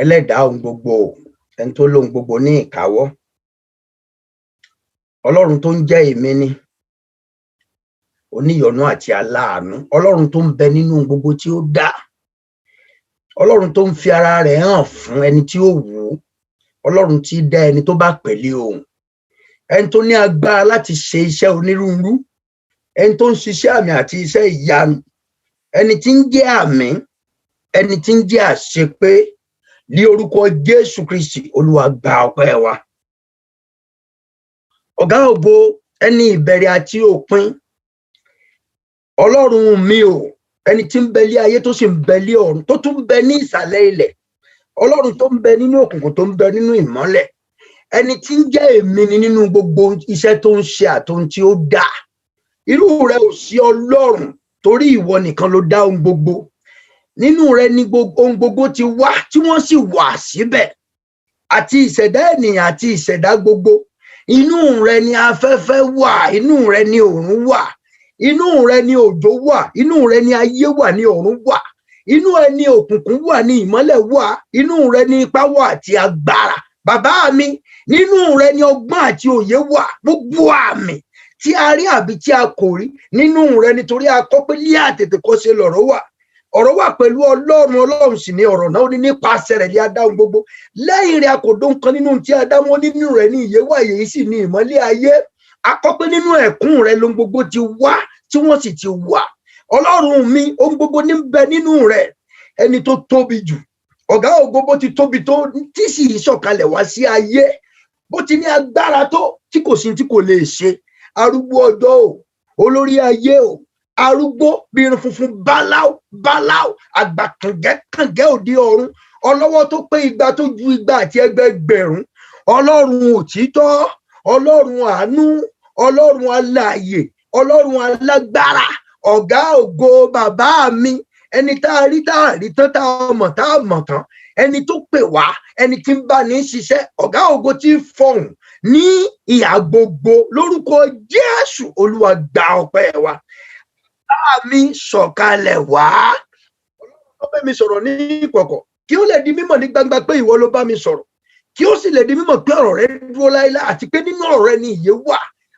Ẹlẹ́dàá ohun gbogbo, ẹni tó lóhun gbogbo ní ìkáwọ́, Ọlọ́run tó ń jẹ́ èmi ni, oníyọ̀nú àti aláàánú, Ọlọ́run tó ń bẹ nínú ohun gbogbo tí ó dá, Ọlọ́run tó ń fi ara rẹ̀ hàn fún ẹni tí ó wù ú, Ọlọ́run tí dá ẹni tó bá pẹ̀lẹ́ ohùn, ẹni tó ní agbára láti ṣe iṣẹ́ onírúurú, ẹni tó ń ṣiṣẹ́ àmì àti iṣẹ́ ìyanu, ẹni tí ń jẹ́ àmì, ẹni tí ń jẹ́ àṣepé, ní orúkọ Jésù Kristi, Olúwa, gba ọpẹ́ wa. Ọ̀gá ògo, ẹni ìbẹ̀rẹ̀ àti òpin, Ọlọ́run mi o, ẹni tí ń bẹ lé ayé, tó sì ń bẹ lé ọ̀run, tó tún ń bẹ ní ìsàlẹ̀ ilẹ̀, Ọlọ́run tó ń bẹ nínú òkùnkùn, tó ń bẹ nínú ìmọ́lẹ̀, ẹni tí ń jẹ́ èmi ni nínú gbogbo iṣẹ́ tó ń ṣe àtohun tí ó dá, irú rẹ ò sí, Ọlọ́run, torí ìwọ nìkan ló dá ohun gbogbo. Nínú rẹ ni ohun gbogbo ti wá, tí wọ́n sì wà síbẹ̀, àti ìṣẹ̀dá ènìyàn àti ìṣẹ̀dá gbogbo. Inú rẹ ni afẹ́fẹ́ wà, inú rẹ ni òòrùn wà, inú rẹ ni òjò wà, inú rẹ ni ayé wà, ní ọ̀run wà, inú ẹ ni òkùnkùn wà, ní ìmọ́lẹ̀ wà, inú rẹ ni ipá wà àti agbára. Bàbá mi, nínú rẹ ni ọgbọ́n àti òye wà. Gbogbo àmì tí a rí àbí tí a kò rí, nínú rẹ, nítorí a kọ pé ní àtètèkọ́ṣe lọ̀rọ̀ wà, ọ̀rọ̀ wà pẹ̀lú Ọlọ́run, Ọlọ́run sì ní ọ̀rọ̀ náà. Ó ní nípasẹ̀ rẹ̀ ní a dá ohun gbogbo, lẹ́yìn rẹ̀ a kò dó nǹkan nínú tí a dá wọn. Nínú rẹ̀ ní ìyè wà, èyí sì ní ìmọ́lẹ̀ ayé. A kọ pé nínú ẹ̀kún rẹ̀ lohun gbogbo ti wá, tí wọ́n sì ti wà. Ọlọ́run mi, ohun gbogbo ní bẹ nínú rẹ̀, ẹni tó tóbi jù, Ọ̀gá ògo. Bó ti tóbi tó, tí sì sọ̀kalẹ̀ wá sí ayé, bó ti ní agbára tó, tí kò sí tí kò lè ṣe, arúgbó ọjọ́ o, olórí ayé o, arúgbó bí irun funfun báláú báláú, àgbà kàngẹ́ kàngẹ́ òde ọ̀run, ọlọ́wọ́ tó pé igba, tó ju igba àti ẹgbẹẹgbẹ̀rún, Ọlọ́run òtítọ́, Ọlọ́run àánú, Ọlọ́run alààyè, Ọlọ́run alágbára, Ọ̀gá ògo, bàbá mi, ẹni tá a rí tá a rí tán, tá a mọ̀ tá a mọ̀ tán, ẹni tó pè wá, ẹni tí ń bá ní ṣiṣẹ́, Ọ̀gá ògo tí ń fọhùn ní ìhà gbogbo, lórúkọ Jésù, Olúwa, gba ọpẹ́ wa. Bá mi sọ̀kalẹ̀ wá. Ọlọ́run tó bá mi sọ̀rọ̀ ní ìkọ̀kọ̀, kí ó lè di mímọ̀ ní gbangba pé ìwọ ló bá mi sọ̀rọ̀, kí ó sì lè di mímọ̀ pé ọ̀rọ̀ rẹ dúró láéláé, àti pé nínú ọ̀rọ̀ rẹ ni ìyè wà,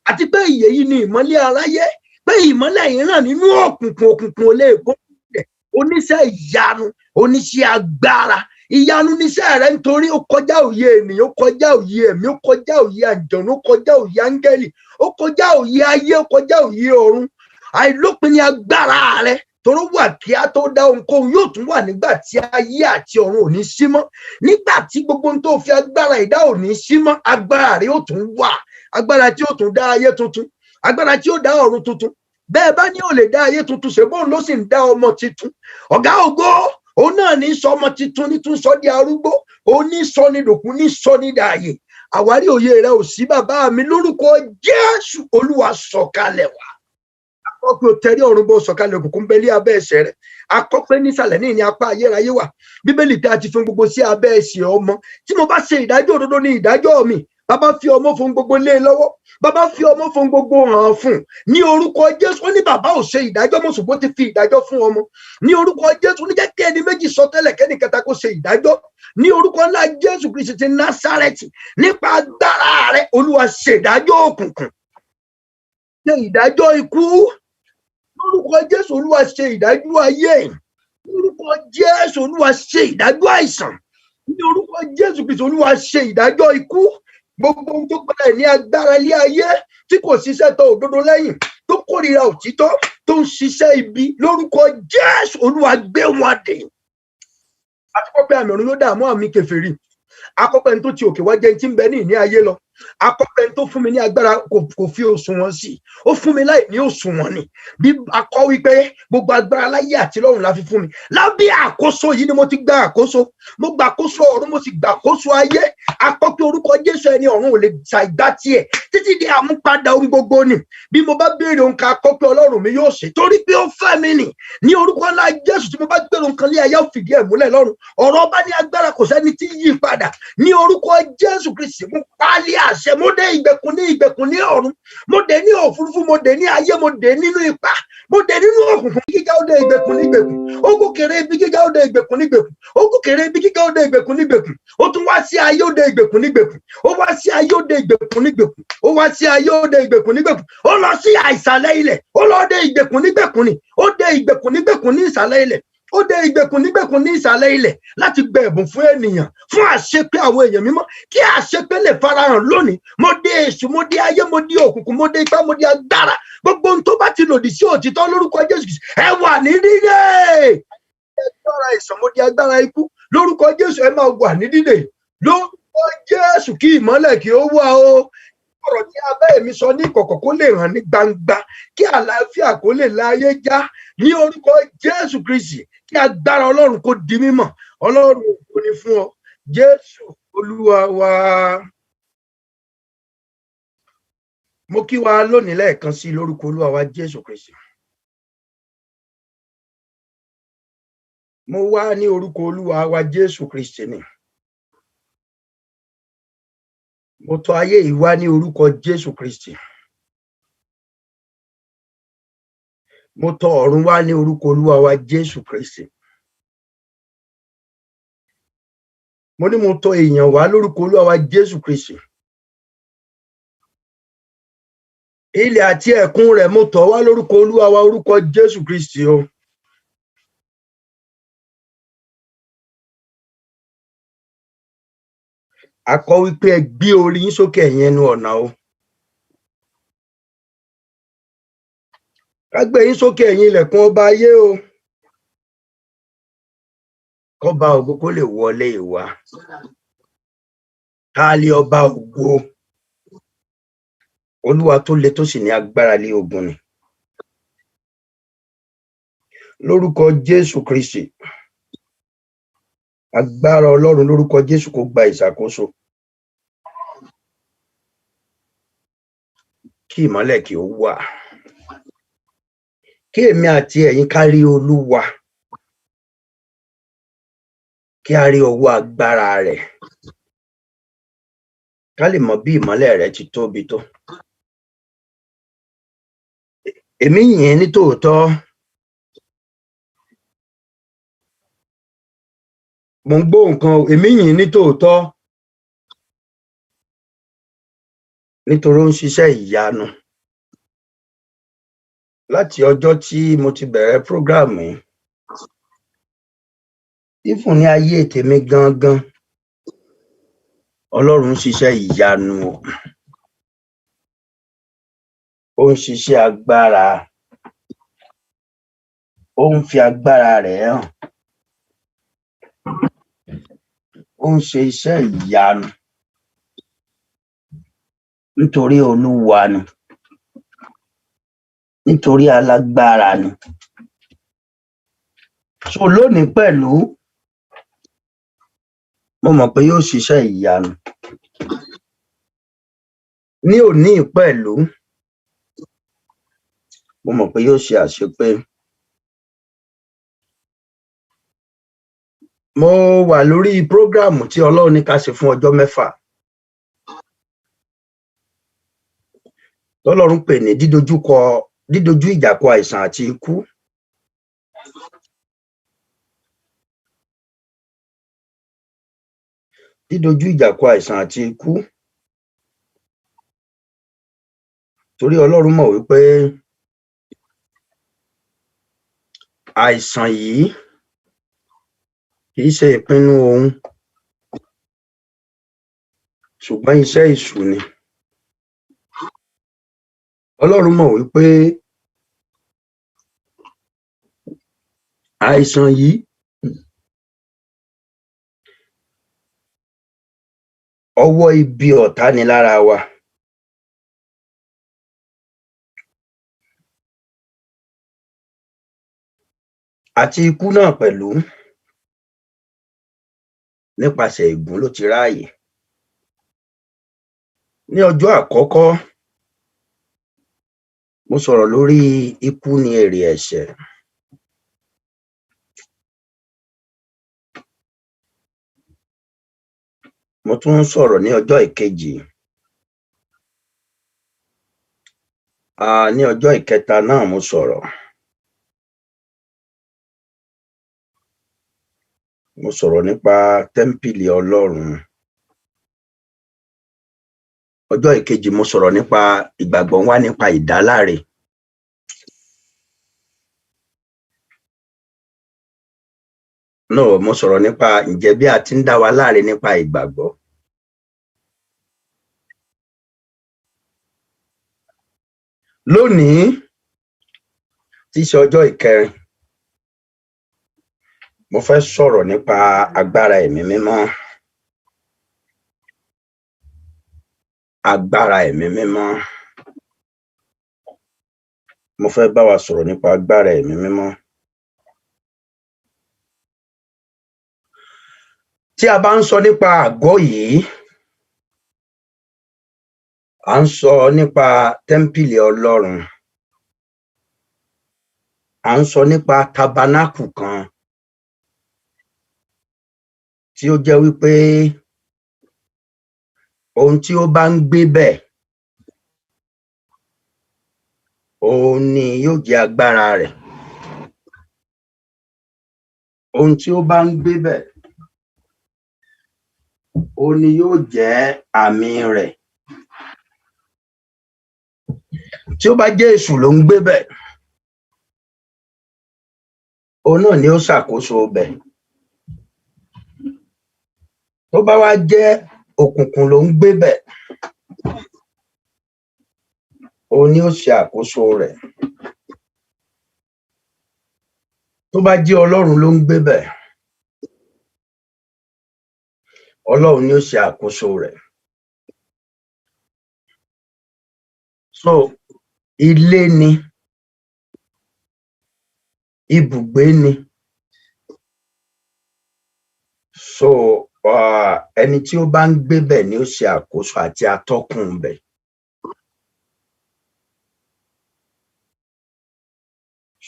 àti pé ìyè yìí ni ìmọ́lẹ̀ aráyé, pé ìmọ́lẹ̀ yìí ràn nínú òkùnkùn, òkùnkùn ò lè bó rẹ̀. Oníṣẹ́ ìyanu, oníṣẹ́ agbára, ìyanu níṣẹ́ rẹ, nítorí ó kọjá òye ènìyàn, ó kọjá òye ẹ̀mí, ó kọjá òye àjọ̀nú, ó kọjá òye áńgẹ́lì, ó kọjá òye ayé, ó kọjá òye ọ̀run. Àìlópin ni agbára rẹ, toró wà kí á tó dá ohunkóhun, yóò tún wà nígbà tí ayé àti ọ̀run ò ní sí mọ́, nígbà tí gbogbo ohun tó fi agbára ìdá ò ní sí mọ́, agbára rẹ yóò tún wà, agbára tí ó tún dá ayé tuntun, agbára tí ó dá ọ̀run tuntun. Bẹ́ẹ̀ bá ní ò lè dá ayé tuntun ṣe, bóun ló sì ń dá ọmọ tuntun. Ọ̀gá ògo, òun náà ní sọ ọmọ tuntun, ní tún sọ di arúgbó, òun ní sọ ní dòkú, ní sọ ní dààyè. Àwárí òye rẹ ò sí. Bàbá mi, lórúkọ Jésù, Olúwa, sọ̀kalẹ̀ wá. Akọ́pẹ́ tẹ̀rí ọ̀run bó sọ̀kalẹ̀, òkùnkùn ń bẹ ní abẹ́ ẹsẹ̀ rẹ̀. Akọ́pẹ́ nísàlẹ̀ ní ìní apá ayérayé wà. Bíbélì tí a ti fún gbogbo sí abẹ́ ẹsẹ̀ ọmọ. Tí mo bá ṣe ìdájọ́, òdodo ní ìdájọ́ mi. Bàbá fi ọmọ fún gbogbo lé lọ́wọ́, bàbá fi ọmọ fún gbogbo hàn fún ní orúkọ Jésù. Ó ní bàbá ò ṣe ìdájọ́ mọ́, ṣùgbọ́n ti fi ìdájọ́ fún ọmọ ní orúkọ Jésù. Ó ní jẹ́ kí ẹni méjì sọ tẹ́lẹ̀, kẹ́ni kẹta kó ṣe ìdájọ́ ní orúkọ ńlá Jésù Kristi ti Násárẹ́tì. Nípa agbára rẹ, Olúwa, ṣèdájọ́ òkùnkùn, ṣe ìdájọ́ ikú lórúkọ Jésù. Olúwa, ṣe ìdájọ́ ayé lórúkọ Jésù. Olúwa, ṣe ìdájọ́ àìsàn ní orúkọ Jésù Kristi. Olúwa, ṣe ìdájọ́ ikú. Gbogbo ohun tó gbọ́dọ̀ ní agbára ilé ayé, tí kò ṣiṣẹ́ tó òdodo lẹ́yìn, tó kórìíra òtítọ́, tó ń ṣiṣẹ́ ibi, lórúkọ Jésù, Olúwa, gbé wọn dè. Àti pé àmì ọ̀run ló dààmú àmì kèfèrí. Akọ́pẹ́ ẹni tó ti òkè wá jẹ́ ẹni tí ń bẹ ní ìní ayé lọ. Akọ́pẹ́ ẹni tó fún mi ní agbára kò fi òṣùwọ̀n sí, ó fún mi láì ní òṣùwọ̀n ni. Bí akọ́ wípé gbogbo agbára láyé àti lọ́run la fi fún mi, lábẹ́ àkóso yìí ni mo ti gba àkóso. Mo gba àkóso ọ̀run, mo sì gba àkóso ayé. Akọ́pẹ́ orúkọ Jésù, ẹni ọ̀run ò lè ṣàìgbá tiẹ̀ títí di àmúpadà ohun gbogbo ni. Bí mo bá béèrè ohun kan, akọ́pẹ́ Ọlọ́run mi yóò ṣe, torí pé ó fẹ́ mi nì ní orúkọ ńlá Jésù. Tí mo bá gbèrò nǹkan lé ayé, ó fìdí ẹ̀ múlẹ̀ lọ́run. Ọ̀rọ̀ ọba ní agbára, kò sẹ́ni tí yí padà. Ní orúkọ Jésù Kristi, mú pálí. àṣẹ. Mo dé ìgbèkùn ní ìgbèkùn ní ọ̀run, mo dé ní òfurufú, mo dé ní ayé, mo dé nínú ipá, mo dé nínú òkùnkùn gíga. Ó dé ìgbèkùn ní ìgbèkùn, ó gòkèrè ibi gíga, ó dé ìgbèkùn ní ìgbèkùn, ó gòkèrè ibi gíga, ó dé ìgbèkùn ní ìgbèkùn. Ó tún wá sí ayé, ó dé ìgbèkùn ní ìgbèkùn, ó wá sí ayé, ó dé ìgbèkùn ní ìgbèkùn, ó wá sí ayé, ó dé ìgbèkùn ní ìgbèkùn. Ó lọ sí ìsàlẹ̀ ilẹ̀, ó lọ dé ìgbèkùn ní ìgbèkùn ni. Ó dé ìgbèkùn ní ìgbèkùn ní ìsàlẹ̀ ilẹ̀, ó dé ìgbèkùn nígbèkùn ní ìsàlẹ̀ ilẹ̀ láti gba ẹ̀bùn fún ènìyàn, fún àṣepé àwọn èèyàn mímọ́, kí àṣepé lè farahàn lónìí. Mo dé èṣù, mo dé ayé, mo dé òkùnkùn, mo dé ipá, mo dé agbára, gbogbo ohun tó bá ti lòdì sí òtítọ́, lórúkọ Jésù Kristi, ẹ wà ní dídè. Agbára ìsàn, mo dé agbára ikú, lórúkọ Jésù, ẹ máa wà ní dídè. Lórúkọ Jésù, kí ìmọ́lẹ̀ kí ó wà o. Ọ̀rọ̀ tí abẹ́ mi sọ ní ìkọ̀kọ̀ kó lè hàn ní gbangba, kí àlàáfíà kó lè láyé já ní orúkọ Jésù Kristi, kí agbára Ọlọ́run kó di mímọ̀. Ọlọ́run, ògo ni fún ọ, Jésù Olúwa wa. Mo kí wa lónìí lẹ́ẹ̀kan sí lórúkọ Olúwa wa Jésù Kristi. Mo wá ní orúkọ Olúwa wa Jésù Kristi ni. Mo tọ̀ ayé yìí wá ní orúkọ Jésù Kristi. Mo tọ̀ ọ̀run wá ní orúkọ Olúwa wa Jésù Kristi. Mo ní mo tọ̀ èèyàn wá lórúkọ Olúwa wa Jésù Kristi. Ilẹ̀ àti ẹ̀kún rẹ̀, mo tọ̀ wá lórúkọ Olúwa wa, orúkọ Jésù Kristi o. A kọ wípé ẹ gbé orí yín sókè, ẹ̀yin ẹnu ọ̀nà o. Ká gbé yín sókè, ẹ̀yin ilẹ̀kùn ọba ayé o. Kọ́ba ògo kó lè wọlé ìwà. Ká lé ọba ògo. Olúwa tó le tó sì ní agbára lé ogun ni. Lórúkọ Jésù Kristi. Agbára Ọlọ́run, lórúkọ Jésù, kó gba ìṣàkóso. Kí ìmọ́lẹ̀ kí ó wà. Kí èmi àti ẹ̀yin ká rí Olúwa. Kí a rí ọwọ́ agbára rẹ̀. Ká lè mọ bí ìmọ́lẹ̀ rẹ̀ ti tóbi tó. Èmi yìn ín ní tòótọ́. Mo ń gbọ́ nǹkan o, èmi yìn ín ní tòótọ́. Nítorí ó ń ṣiṣẹ́ ìyanu. Láti ọjọ́ tí mo ti bẹ̀rẹ̀ program yìí, even ní ayé tèmi gangan, Ọlọ́run ń ṣiṣẹ́ ìyanu o. Ó ń ṣiṣẹ́ agbára. Ó ń fi agbára rẹ̀ hàn. Ó ń ṣe iṣẹ́ ìyanu. Nítorí Olúwa ni. Nítorí alágbára ni. So lónìí pẹ̀lú, mo mọ̀ pé yóò ṣiṣẹ́ ìyanu. Ní òní pẹ̀lú, mo mọ̀ pé yóò ṣe àṣepé. Mo wà lórí prógráàmù tí Ọlọ́run ní ká ṣe fún ọjọ́ 6. Tọ́lọ́run pè ní dídojú ìjà kọ àìsàn àti ikú. Dídojú ìjà kọ àìsàn àti ikú. Torí Ọlọ́run mọ̀ wípé àìsàn yìí kìí ṣe ìpinnu òun, ṣùgbọ́n iṣẹ́ èṣù ni. Ọlọ́run mọ̀ wípé àìsàn yìí ọwọ́ ibi ọ̀tá ni lára wa. Àti ikú náà pẹ̀lú, nípasẹ̀ ègún ló ti ráàyè. Ní ọjọ́ àkọ́kọ́, mo sọ̀rọ̀ lórí ikú ni èrè ẹ̀ṣẹ̀. Mo tún sọ̀rọ̀ ní ọjọ́ ìkejì Ní ọjọ́ ìkẹta náà mo sọ̀rọ̀. Mo sọ̀rọ̀ nípa tẹ́ḿpìlì Ọlọ́run. Ọjọ́ ìkejì mo sọ̀rọ̀ nípa ìgbàgbọ́ wá nípa ìdáláre. No, mo sọ̀rọ̀ nípa ǹjẹ́ bí a ti ń dá wa láre nípa ìgbàgbọ́. Lónìí, tí í ṣe ọjọ́ ìkẹrin, mo fẹ́ sọ̀rọ̀ nípa agbára ẹ̀mí mímọ́. Agbára ẹ̀mí mímọ́. Mo fẹ́ bá wa sọ̀rọ̀ nípa agbára ẹ̀mí mímọ́. Tí a bá ń sọ nípa àgọ́ yìí, à ń sọ nípa tẹ́ḿpìlì Ọlọ́run. À ń sọ nípa tabanákù kan tí ó jẹ́ wípé ohun tí ó bá ń gbé bẹ̀, òun ni yóò jẹ́ agbára rẹ̀. Ohun tí ó bá ń gbé bẹ̀, òun ni yóò jẹ́ àmì rẹ̀. Tí ó bá jẹ́ èṣù ló ń gbé bẹ̀, òun náà ni ó ṣàkóso ibẹ̀. Tó bá wá jẹ́ òkùnkùn ló ń gbé bẹ̀, òun ni ó ṣe àkóso rẹ̀. Tó bá jẹ́ Ọlọ́run ló ń gbé bẹ̀, Ọlọ́run ni ó ṣe àkóso rẹ̀. So, ilé ni, ibùgbé ni. So, ẹni tí ó bá ń gbé bẹ̀ ni ó ṣe àkóso àti atọ́kùn ibẹ̀.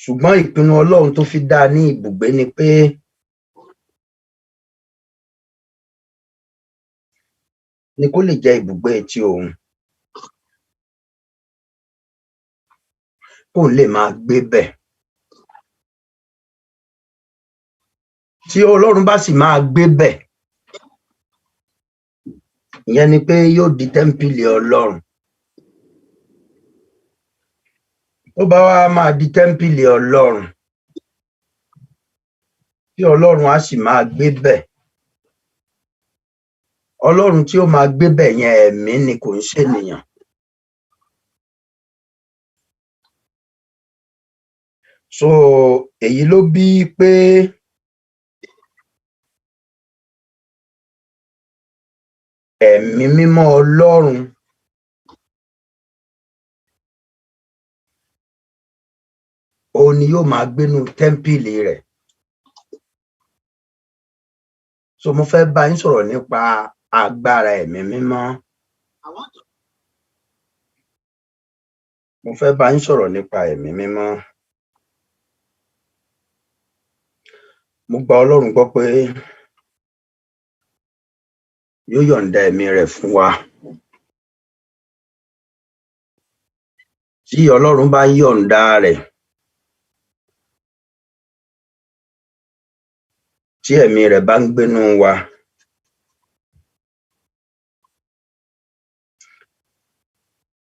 Ṣùgbọ́n ìpinnu Ọlọ́run tó fi dá a ní ibùgbé ni pé ni kó lè jẹ́ ibùgbé ti òun. Kóun lè máa gbé bẹ̀. Tí Ọlọ́run bá sì máa gbé bẹ̀, ìyẹn ni pé yóò di tẹ́ḿpìlì Ọlọ́run. Tó bá wá máa di tẹ́ḿpìlì Ọlọ́run, tí Ọlọ́run á sì máa gbé bẹ̀. Ọlọ́run tí ó máa gbé bẹ̀ yẹn, ẹ̀mí ni, kò ń ṣènìyàn. So èyí ló bí pé ẹ̀mí mímọ́ Ọlọ́run òun ni yóò máa gbénú tẹ́ḿpìlì rẹ̀. So mo fẹ́ bá yín sọ̀rọ̀ nípa agbára ẹ̀mí mímọ́. Mo fẹ́ bá yín sọ̀rọ̀ nípa ẹ̀mí mímọ́. Mo gba Ọlọ́run gbọ́ pé yóò yọ̀ǹda ẹ̀mí rẹ̀ fún wa. Tí Ọlọ́run bá yọ̀ǹda rẹ̀, tí ẹ̀mí rẹ̀ bá ń gbénú wa,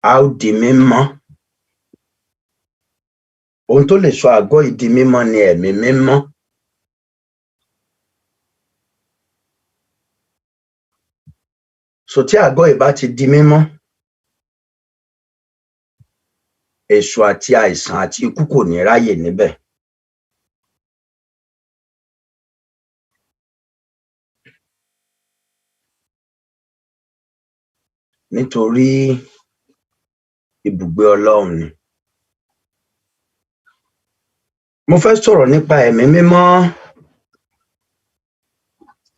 a ó di mímọ́. Ohun tó lè sọ àgọ́ yìí di mímọ́ ni ẹ̀mí mímọ́. So tí àgọ́ yìí bá ti di mímọ́, èṣù àti àìsàn àti ikú kò ní ráyè níbẹ̀. Nítorí ibùgbé Ọlọ́run ni. Mo fẹ́ sọ̀rọ̀ nípa ẹ̀mí mímọ́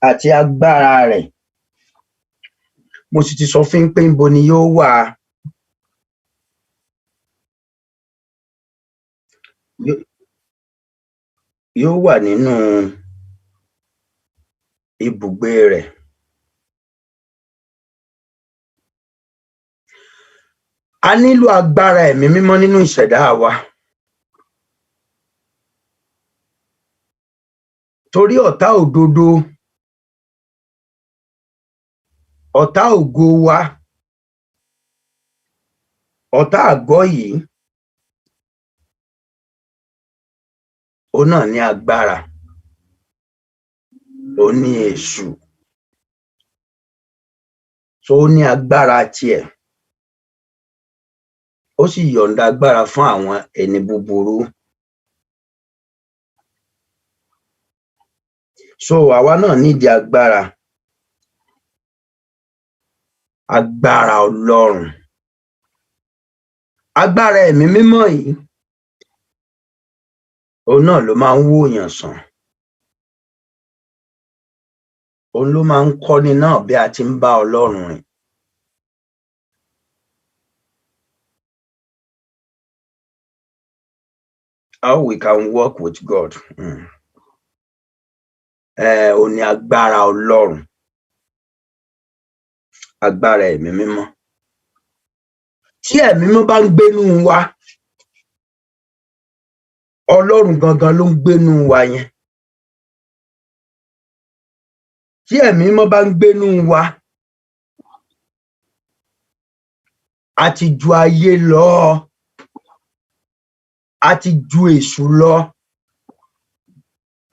àti agbára rẹ̀. Mo sì ti sọ fún yín pé ńbo ni yóò wà. Yóò wà nínú ibùgbé rẹ̀. A nílò agbára Ẹ̀mí Mímọ́ nínú ìṣẹ̀dá wa. Torí ọ̀tá òdodo, ọ̀tá ògo wa, ọ̀tá àgọ́ yìí, òun náà ní agbára, òun ní èṣù. So ó ní agbára tiẹ̀, ó sì yọ̀ǹda agbára fún àwọn ẹni búburú. So àwa náà nídìí agbára, agbára Ọlọ́run. Agbára Ẹ̀mí Mímọ́ yìí, òun náà ló máa ń wòyàn sàn. Òun ló máa ń kọ́ni náà bí a ti ń bá Ọlọ́run rìn. How we can work with God. Òun ni agbára Ọlọ́run. Agbára Ẹ̀mí Mímọ́. Tí Ẹ̀mí Mímọ́ bá ń gbénú wa, Ọlọ́run gangan ló ń gbénú wa yẹn. Tí Ẹ̀mí Mímọ́ bá ń gbénú wa, a ti ju ayé lọ, a ti ju èṣù lọ,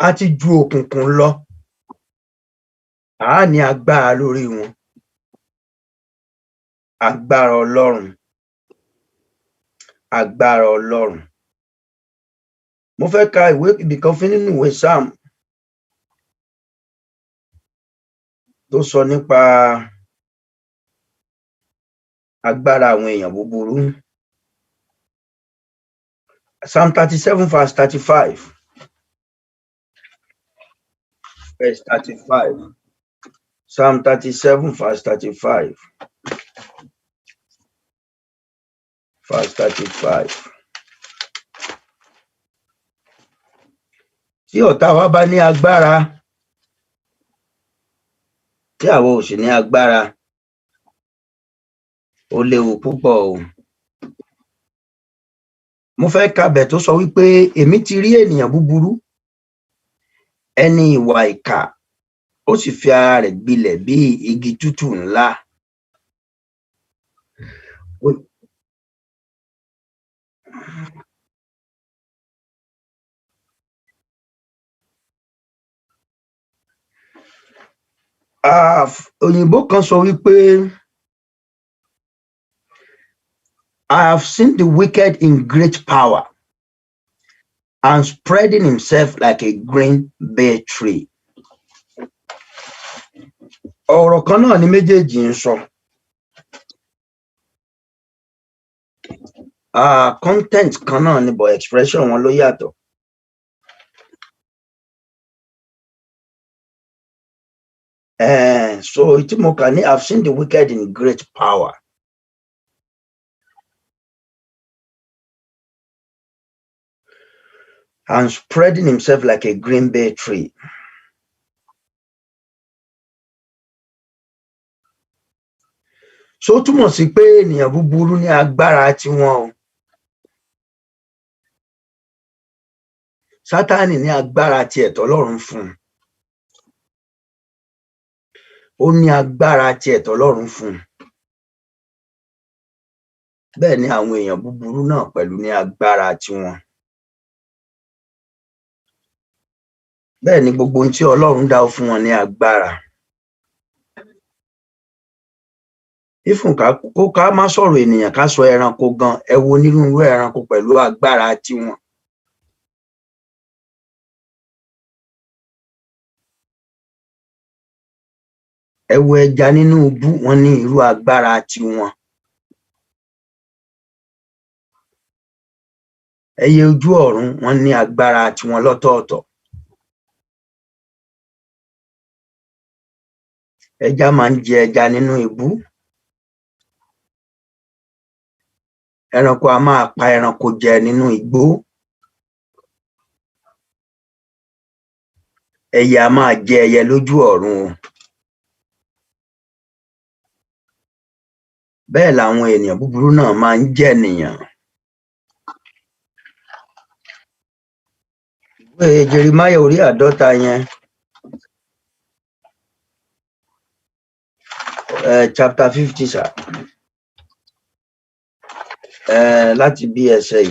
a ti ju òkùnkùn lọ. À á ní agbára lórí wọn. Agbára Ọlọ́run. Agbára Ọlọ́run. Mo fẹ́ ka ìwé ibìkan fún nínú ìwé Psalm tó sọ nípa agbára àwọn èèyàn búburú. Psalm 37 verse 35. Verse 35. Psalm 37 verse 35. Verse 35. Tí ọ̀tá wa bá ní agbára, tí àwa ò sì ní agbára, ó léwu púpọ̀ o. Mo fẹ́ kabẹ̀ tó sọ wípé èmi ti rí ènìyàn búburú, ẹni ìwà ìkà, ó sì fi ara rẹ̀ gbilẹ̀ bí igi tútù ńlá. Òyìnbó kan sọ wípé, "I have seen the wicked in great power and spreading himself like a green bay tree." Ọ̀rọ̀ kan náà ni méjèèjì ń sọ. Content kan náà ni, but expression wọn ló yàtọ̀. So tí mo kà ní, "I've seen the wicked in great power and spreading himself like a green bay tree." So ó túmọ̀ sí pé ènìyàn búburú ní agbára tiwọn o. Sátánì ní agbára tiẹ̀ tọ́lọ́run fún un. Ó ní agbára tiẹ̀ tọ́lọ́run fún un. Bẹ́ẹ̀ ni àwọn èèyàn búburú náà pẹ̀lú ní agbára tiwọn. Bẹ́ẹ̀ ni gbogbo ohun tí Ọlọ́run dá fún wọn ní agbára. Ífùn ká kó ká má sọ̀rọ̀ ènìyàn, ká sọ ẹranko gan, ẹ wo onírúurú ẹranko pẹ̀lú agbára tiwọn. Ẹ wo ẹja nínú ibú, wọ́n ní irú agbára tiwọn. Ẹyẹ ojú ọ̀run, wọ́n ní agbára tiwọn lọ́tọ̀ọ̀tọ̀. Ẹja máa ń jẹ ẹja nínú ibú. Ẹranko a máa pa ẹranko jẹ nínú igbó. Ẹyẹ a máa jẹ ẹyẹ lójú ọ̀run o. Bẹ́ẹ̀ làwọn ènìyàn búburú náà máa ń jẹ́ ènìyàn. Ìwé Jeremáyà orí 50 yẹn, chapter 50 sir, láti bí ẹsẹ̀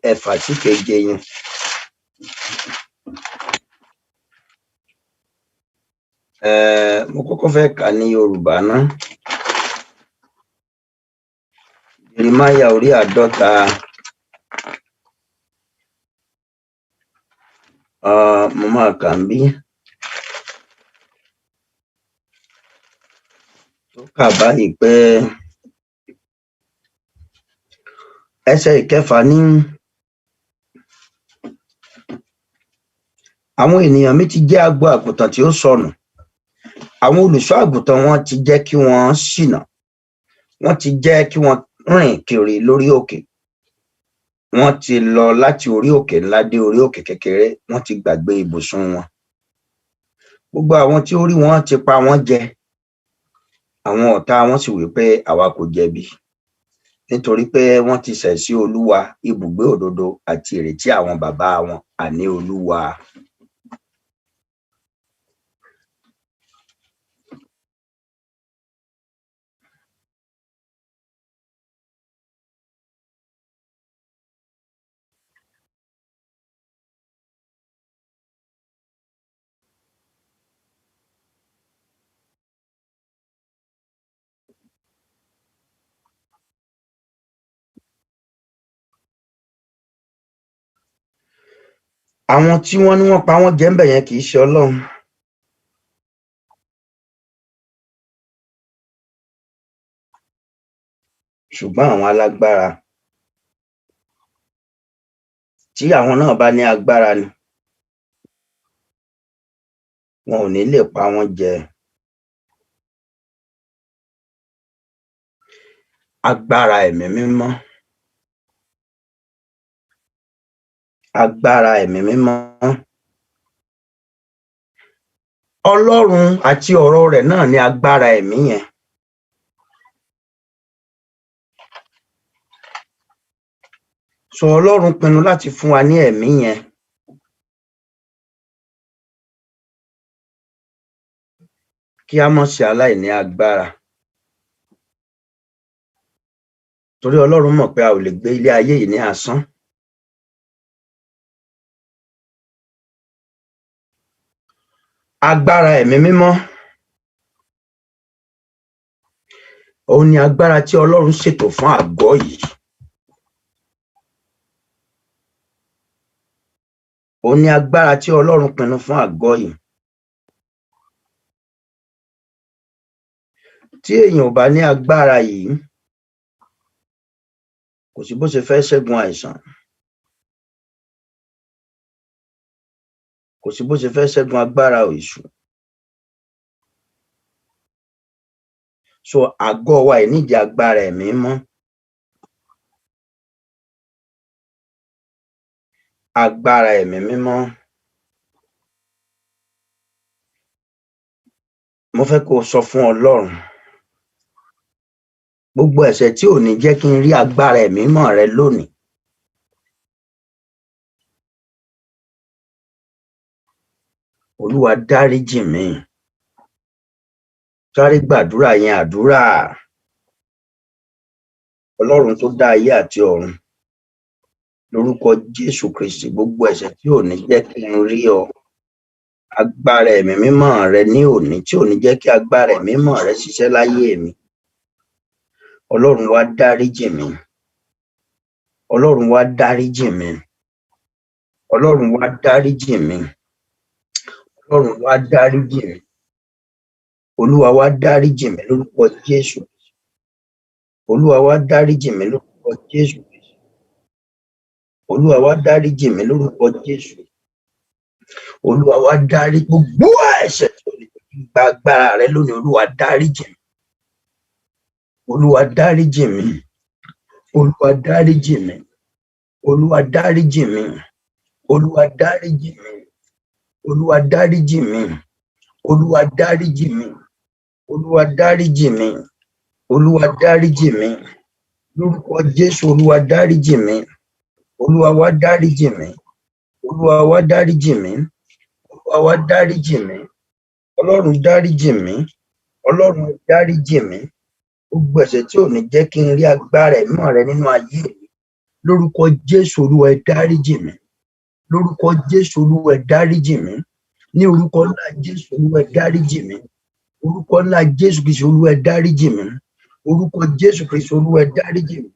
6 sí 7 yẹn. Mo kọ́kọ́ fẹ́ kà ní Yorùbá ná. Jeremáyà orí 50. Mo máa kà ń bí. Tó kà báyìí pé ẹsẹ̀ 6 ní àwọn ènìyàn mi ti jẹ́ agbo àgùntàn tí ó sọnù. Àwọn olùṣọ́ àgùntàn wọn ti jẹ́ kí wọ́n ṣìnà. Wọ́n ti jẹ́ kí wọ́n rìn kiri lórí òkè. Wọ́n ti lọ láti orí òkè ńlá dé orí òkè kékeré. Wọ́n ti gbàgbé ibùsùn wọn. Gbogbo àwọn tí ó rí wọn ti pa wọ́n jẹ. Àwọn ọ̀tá wọn sì wí pé àwa kò jẹ̀bi. Nítorí pé wọ́n ti ṣẹ̀ sí Olúwa, ibùgbé òdodo àti ìrètí àwọn bàbá wọn, àní Olúwa. Àwọn tí wọ́n ní wọ́n pa wọ́n jẹ ńbẹ̀ yẹn kì í ṣe Ọlọ́run. Ṣùgbọ́n àwọn alágbára tí àwọn náà bá ní agbára ni, wọn ò ní lè pa wọ́n jẹ. Agbára ẹ̀mí mímọ́. Agbára ẹ̀mí mímọ́. Ọlọ́run àti ọ̀rọ̀ rẹ̀ náà ni agbára ẹ̀mí yẹn. So Ọlọ́run pinnu láti fún wa ní ẹ̀mí yẹn. Kí á má ṣe aláìní agbára. Torí Ọlọ́run mọ̀ pé a ò lè gbé ilé ayé yìí ní asán. Agbára ẹ̀mí mímọ́. Òun ni agbára tí Ọlọ́run ṣètò fún àgọ́ yìí. Òun ni agbára tí Ọlọ́run pinnu fún àgọ́ yìí. Tí èèyàn ò bá ní agbára yìí, kò sí bó ṣe fẹ́ ṣẹ́gun àìsàn. Kò sí bó ṣe fẹ́ ṣẹ́gun agbára èṣù. So àgọ́ wa yìí nídìí agbára ẹ̀mí mímọ́. Agbára ẹ̀mí mímọ́. Mo fẹ́ kó o sọ fún Ọlọ́run. Gbogbo ẹ̀ṣẹ̀ tí ò ní jẹ́ kí n rí agbára ẹ̀mí mímọ́ rẹ lónìí. Olúwa dáríjì mí. Sáré gbàdúrà yẹn àdúrà. Ọlọ́run tó dá ayé àti ọ̀run. Lórúkọ Jésù Kristi, gbogbo ẹ̀ṣẹ̀ tí ò ní jẹ́ kí n rí ọ. Agbára ẹ̀mí mímọ́ rẹ ní òní tí ò ní jẹ́ kí agbára ẹ̀mí mímọ́ rẹ ṣiṣẹ́ láyé mi. Ọlọ́run wá dáríjì mí. Ọlọ́run wá dáríjì mí. Ọlọ́run wá dáríjì mí. Ọlọ́run wá dáríjì mí. Olúwa wá dáríjì mí lórúkọ Jésù. Olúwa wá dáríjì mí lórúkọ Jésù. Olúwa wá dáríjì mí lórúkọ Jésù. Olúwa wá dárí gbogbo ẹ̀ṣẹ̀ tó lè gba agbára rẹ lónìí. Olúwa dáríjì mí. Olúwa dáríjì mí. Olúwa dáríjì mí. Olúwa dáríjì mí. Olúwa dáríjì mí. Olúwa dáríjì mí. Olúwa dáríjì mí. Olúwa dáríjì mí. Olúwa dáríjì mí. Lórúkọ Jésù, Olúwa dáríjì mí. Olúwa wá dáríjì mí. Olúwa wá dáríjì mí. Olúwa wá dáríjì mí. Ọlọ́run dáríjì mí. Ọlọ́run dáríjì mí. Gbogbo ẹ̀ṣẹ̀ tí ò ní jẹ́ kí n rí agbára ẹ̀mí rẹ nínú ayé mi. Lórúkọ Jésù, Olúwa ẹ dáríjì mí. Lórúkọ Jésù, Olúwa ẹ dáríjì mí. Ní orúkọ ńlá Jésù, Olúwa ẹ dáríjì mí. Orúkọ ńlá Jésù Kristi, Olúwa ẹ dáríjì mí. Orúkọ Jésù Kristi, Olúwa ẹ dáríjì mí.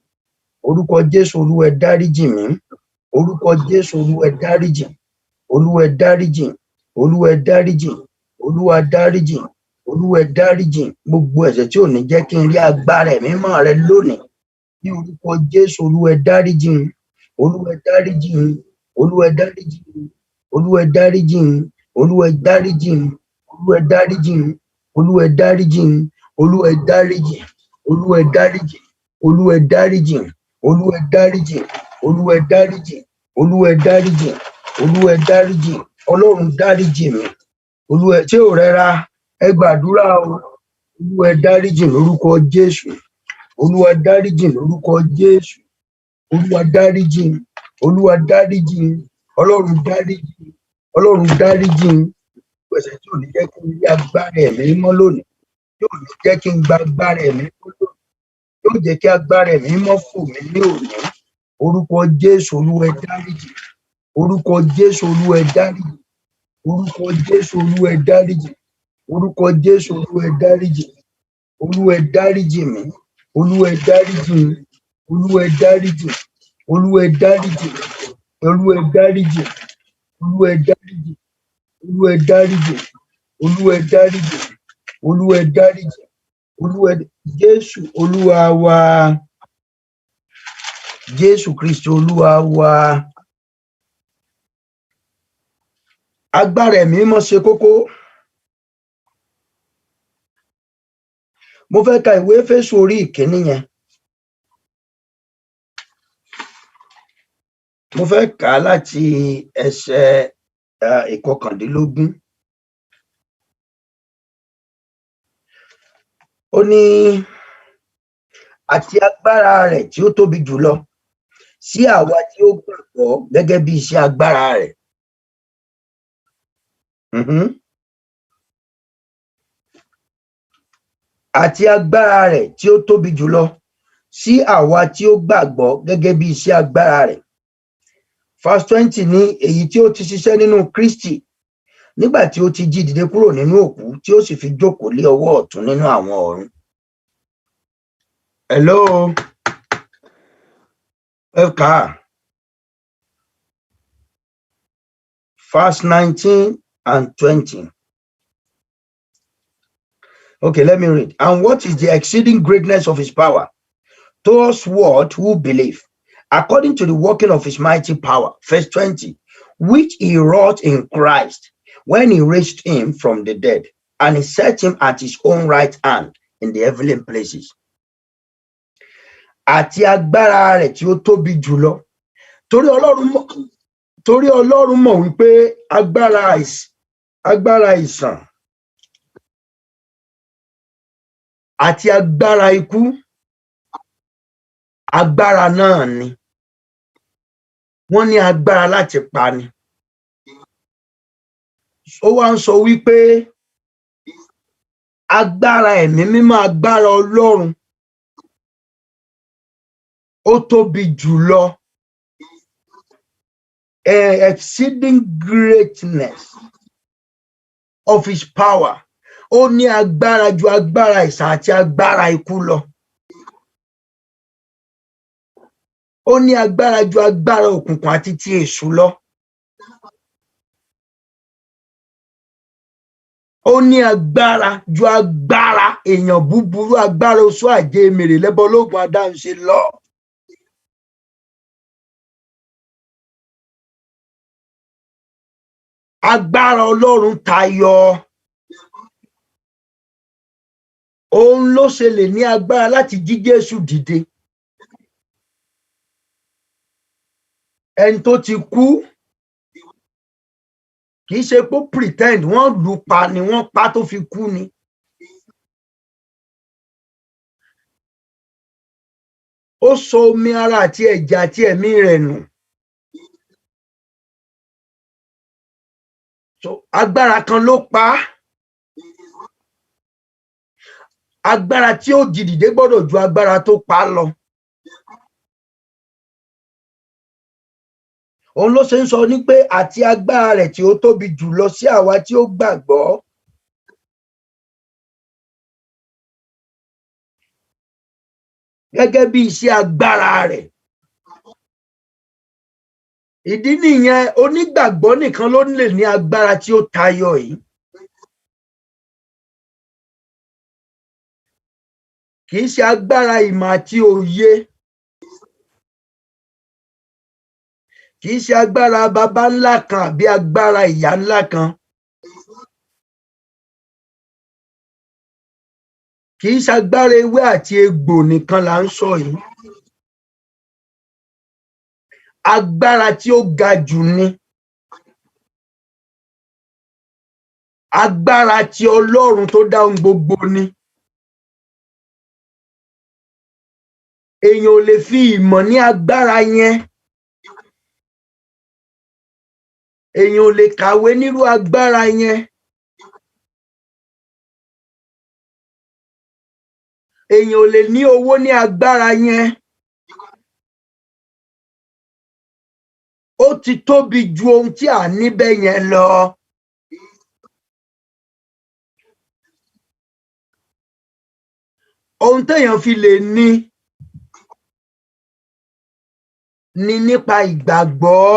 Orúkọ Jésù, Olúwa ẹ dáríjì mí. Orúkọ Jésù, Olúwa ẹ dáríjì. Olúwa ẹ dáríjì. Olúwa ẹ dáríjì. Olúwa dáríjì. Olúwa ẹ dáríjì. Gbogbo ẹ̀ṣẹ̀ tí ò ní jẹ́ kí n rí agbára ẹ̀mí mímọ́ rẹ lónìí. Ní orúkọ Jésù, Olúwa ẹ dáríjì mí. Olúwa ẹ dáríjì mí. Olúwa ẹ dáríjì mí. Olúwa ẹ dáríjì mí. Olúwa ẹ dáríjì mí. Olúwa ẹ dáríjì mí. Olúwa ẹ dáríjì mí. Olúwa ẹ dáríjì. Olúwa ẹ dáríjì. Olúwa ẹ dáríjì. Olúwa ẹ dáríjì. Olúwa ẹ dáríjì. Olúwa ẹ dáríjì. Olúwa ẹ dáríjì. Ọlọ́run dáríjì mí. Olúwa ṣé ò rẹra? Ẹ gbàdúrà o. Olúwa ẹ dáríjì lórúkọ Jésù. Olúwa dáríjì lórúkọ Jésù. Olúwa dáríjì. Olúwa dáríjì. Ọlọ́run dáríjì. Ọlọ́run dáríjì. Ẹ̀ṣẹ̀ tí ò ní jẹ́ kí n rí agbára ẹ̀mí mímọ́ lónìí. Tí ò ní jẹ́ kí n gba agbára ẹ̀mí mímọ́ lónìí. Yóò jẹ́ kí agbára ẹ̀mí mímọ́ fò mí ní òní. Orúkọ Jésù, Olúwa ẹ dáríjì. Orúkọ Jésù, Olúwa ẹ dáríjì. Orúkọ Jésù, Olúwa ẹ dáríjì. Orúkọ Jésù, Olúwa ẹ dáríjì. Olúwa ẹ dáríjì mí. Olúwa ẹ dáríjì mí. Olúwa ẹ dáríjì. Olúwa ẹ dáríjì. Olúwa ẹ dáríjì. Olúwa ẹ dáríjì. Olúwa ẹ dáríjì. Olúwa ẹ dáríjì. Olúwa ẹ dáríjì. Olúwa ẹ Jésù Olúwa wa. Jésù Kristi Olúwa wa. Agbára ẹ̀mí mímọ́ ṣe kókó. Mo fẹ́ ka ìwé Éfésù orí ìkíní yẹn. Mo fẹ́ kà á láti ẹsẹ̀ ìkọkàndínlógún. Ó ní àti agbára rẹ̀ tí ó tóbi jùlọ sí àwa tí ó gbàgbọ́ gẹ́gẹ́ bí iṣẹ́ agbára rẹ̀. Àti agbára rẹ̀ tí ó tóbi jùlọ sí àwa tí ó gbàgbọ́ gẹ́gẹ́ bí iṣẹ́ agbára rẹ̀. Verse 20 ní èyí tí ó ti ṣiṣẹ́ nínú Kristi nígbà tí ó ti jí dìde kúrò nínú òkú tí ó sì fi jókòó lé ọwọ́ ọ̀tún nínú àwọn ọ̀run. Hello. Ẹ kà á. Verse 19 and 20. Okay, let me read. And what is the exceeding greatness of his power towards what who believe, according to the working of his mighty power? Verse 20, which he wrought in Christ when he raised him from the dead, and he set him at his own right hand in the heavenly places. Àti agbára rẹ̀ tí ó tóbi jùlọ. Torí Ọlọ́run mọ̀ wípé agbára àìsàn àti agbára ikú, agbára náà ni. Wọ́n ní agbára láti pa ni. Ó wá ń sọ wípé agbára ẹ̀mí mímọ́, agbára Ọlọ́run ó tóbi jùlọ. Exceeding greatness of his power. Ó ní agbára ju agbára àìsàn àti agbára ikú lọ. Ó ní agbára ju agbára òkùnkùn àti ti èṣù lọ. Ó ní agbára ju agbára èèyàn búburú, agbára oṣó àjẹ́ emèrè lẹ́bọ lóògùn adáhunṣe lọ. Agbára Ọlọ́run tayọ. Òun ló ṣe lè ní agbára láti jí Jésù dìde. Ẹni tó ti kú kì í ṣe pé ó pretend, wọ́n lù pa ni, wọ́n pa tó fi kú ni. Ó sọ omi ara àti ẹ̀jẹ̀ àti ẹ̀mí rẹ̀ nù. So agbára kan ló pa á. Agbára tí ó jí dìde gbọ́dọ̀ ju agbára tó pa á lọ. Òun ló ṣe ń sọ ní pé àti agbára rẹ̀ tí ó tóbi jù lọ sí àwa tí ó gbàgbọ́. Gẹ́gẹ́ bí iṣẹ́ agbára rẹ̀. Ìdí nìyẹn, onígbàgbọ́ nìkan ló lè ní agbára tí ó tayọ yìí. Kì í ṣe agbára ìmọ̀ àti òye. Kì í ṣe agbára baba ńlá kan àbí agbára ìyá ńlá kan. Kì í ṣe agbára ewé àti egbò nìkan là ń sọ yìí. Agbára tí ó ga jù ni. Agbára tí Ọlọ́run tó dá ohun gbogbo ni. Èèyàn ò lè fi ìmọ̀ ní agbára yẹn. Èèyàn ò lè kàwé nírú agbára yẹn. Èèyàn ò lè ní owó ní agbára yẹn. Ó ti tóbi ju ohun tí à ń níbẹ̀ yẹn lọ. Ohun téèyàn fi lè ní ni nípa ìgbàgbọ́.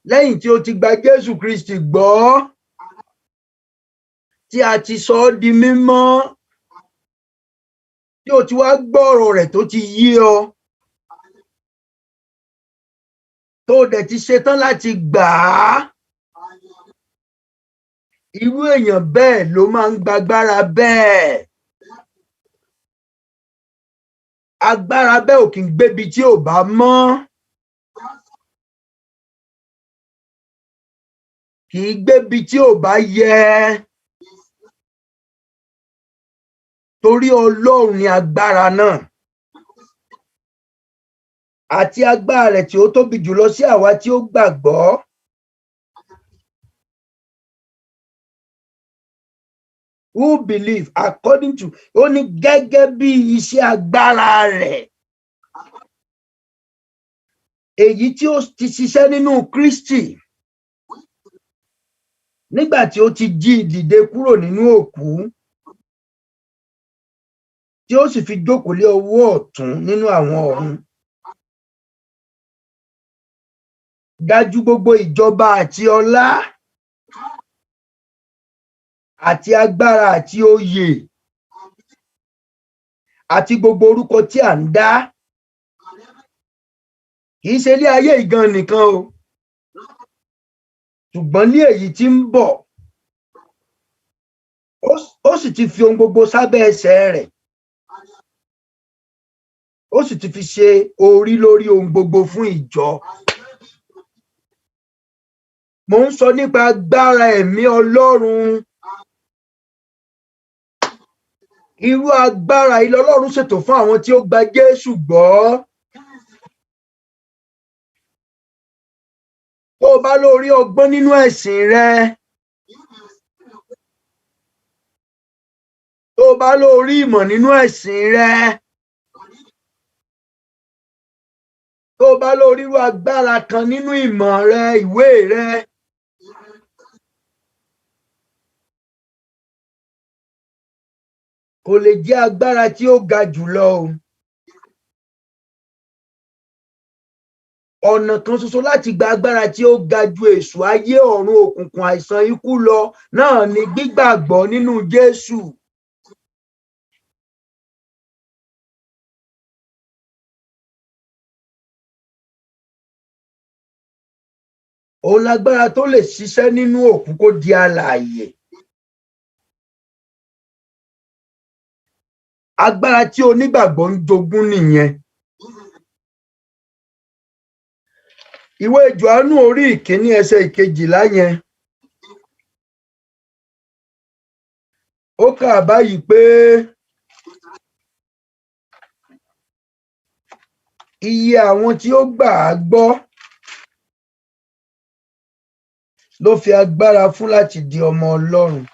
Lẹ́yìn tí o ti gba Jésù Kristi gbọ́, tí a ti sọ ọ́ di mímọ́, tí o ti wá gbọ́ ọ̀rọ̀ rẹ̀ tó ti yé ọ, tó o dẹ̀ ti ṣetán láti gbà á. Irú èèyàn bẹ́ẹ̀ ló máa ń gbàgbára bẹ́ẹ̀. Agbára bẹ́ẹ̀ ò kì í gbébi tí ò bá mọ́. Kì í gbébi tí ò bá yẹ. Torí Ọlọ́run ni agbára náà. Àti agbára rẹ̀ tí ó tóbi jùlọ sí àwa tí ó gbàgbọ́. Who believe according to, ó ní gẹ́gẹ́ bí iṣẹ́ agbára rẹ̀. Èyí tí ó ti ṣiṣẹ́ nínú Kristi. Nígbà tí ó ti jí dìde kúrò nínú òkú, tí ó sì fi jókòó lé ọwọ́ ọ̀tún nínú àwọn ọ̀run. Dájú gbogbo ìjọba àti ọlá àti agbára àti oyè àti gbogbo orúkọ tí à ń dá. Kì í ṣe ilé ayé ìgan nìkan o, ṣùgbọ́n ní èyí tí ń bọ̀, ó sì ti fi ohun gbogbo sábẹ́ ẹsẹ̀ rẹ̀. Ó sì ti fi ṣe orí lórí ohun gbogbo fún ìjọ. Mo ń sọ nípa agbára ẹ̀mí Ọlọ́run. Irú agbára yìí lọ́lọ́run ṣètò fún àwọn tí ó gba Jésù gbọ́. Tó o bá lórí ọgbọ́n nínú ẹ̀sìn rẹ, tó o bá lórí ìmọ̀ nínú ẹ̀sìn rẹ, tó o bá lórí irú agbára kan nínú ìmọ̀ rẹ, ìwé rẹ. Kò lè jẹ́ agbára tí ó ga jùlọ o. Ọ̀nà kan ṣoṣo láti gba agbára tí ó ga ju èṣù ayé ọ̀run òkùnkùn àìsàn ikú lọ náà ni gbígbàgbọ́ nínú Jésù. Òun lágbára tó lè ṣiṣẹ́ nínú òkú kó di alààyè. Agbára tí onígbàgbọ́ ń jogún nìyẹn. Ìwé Jòhánù orí ìkíní ẹsẹ̀ ìkejìlá yẹn. Ó kà báyìí pé Iye àwọn tí ó gbà á gbọ́ ló fi agbára fún láti di ọmọ Ọlọ́run.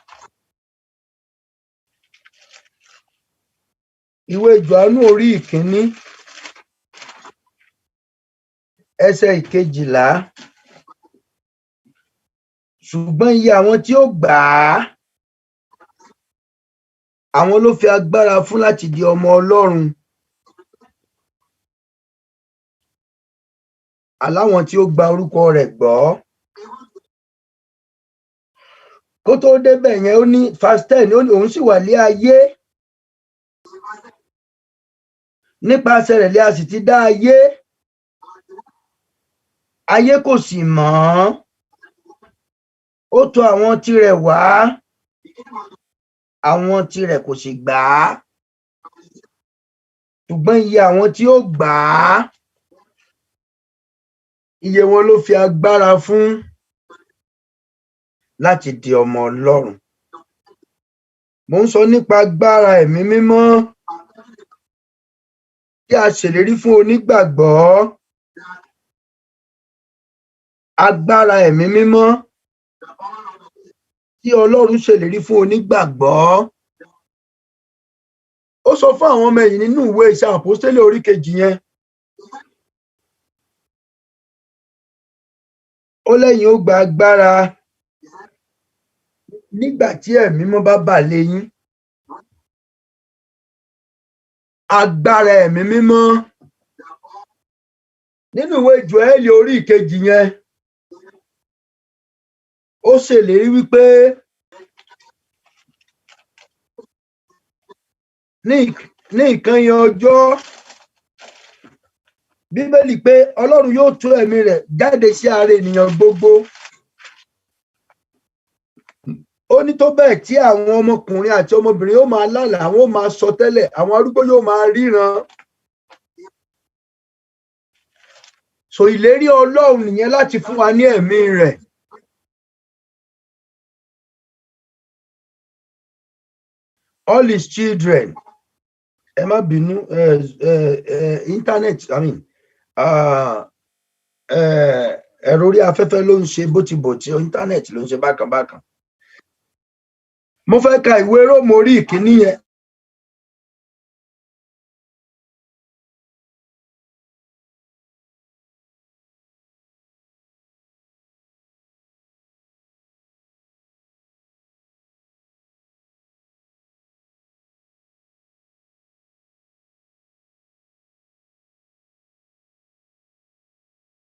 Ìwé Jòhánù orí 1, ẹsẹ̀ 12. Ṣùgbọ́n iye àwọn tí ó gbà á, àwọn ló fi agbára fún láti di ọmọ Ọlọ́run. Àláwọn tí ó gba orúkọ rẹ̀ gbọ́. Kó tó débẹ̀ yẹn, ó ní verse 10, ó ní òun sì wà lé ayé. Nípasẹ̀ rẹ̀ lé a sì ti dá ayé. Ayé kò sì mọ̀ ọ́n. Ó tọ̀ àwọn tirẹ̀ wá. Àwọn tirẹ̀ kò sì gbà á. Ṣùgbọ́n iye àwọn tí ó gbà á, iye wọn ló fi agbára fún láti di ọmọ Ọlọ́run. Mo ń sọ nípa agbára Ẹ̀mí Mímọ́ tí a ṣèlérí fún onígbàgbọ́. Agbára Ẹ̀mí Mímọ́ tí Ọlọ́run ṣèlérí fún onígbàgbọ́. Ó sọ fún àwọn ọmọ ẹ̀yìn nínú ìwé Iṣẹ́ Àpọ́stélì orí 2 yẹn. Ó lẹ́yìn ó gba agbára nígbà tí Ẹ̀mí Mímọ́ bá bà lé yín. Agbára Ẹ̀mí Mímọ́. Nínú ìwé Jóẹ́lì orí 2 yẹn, ó ṣèlérí wípé ní ìkẹyìn ọjọ́, Bíbélì pé Ọlọ́run yóò tú ẹ̀mí rẹ̀ jáde sí ara ènìyàn gbogbo. Ó ní tó bẹ́ẹ̀ tí àwọn ọmọkùnrin àti ọmọbìnrin yóò máa lálàá, àwọn ó máa sọ tẹ́lẹ̀, àwọn arúgbó yóò máa ríran. So ìlérí Ọlọ́run nìyẹn láti fún wa ní ẹ̀mí rẹ̀. All his children. Ẹ má bínú, internet, I mean, ẹ̀rọ orí afẹ́fẹ́ ló ń ṣe bó ti bò tí internet ló ń ṣe bákan bákan. Mo fẹ́ ka ìwé Róòmù orí 1 yẹn.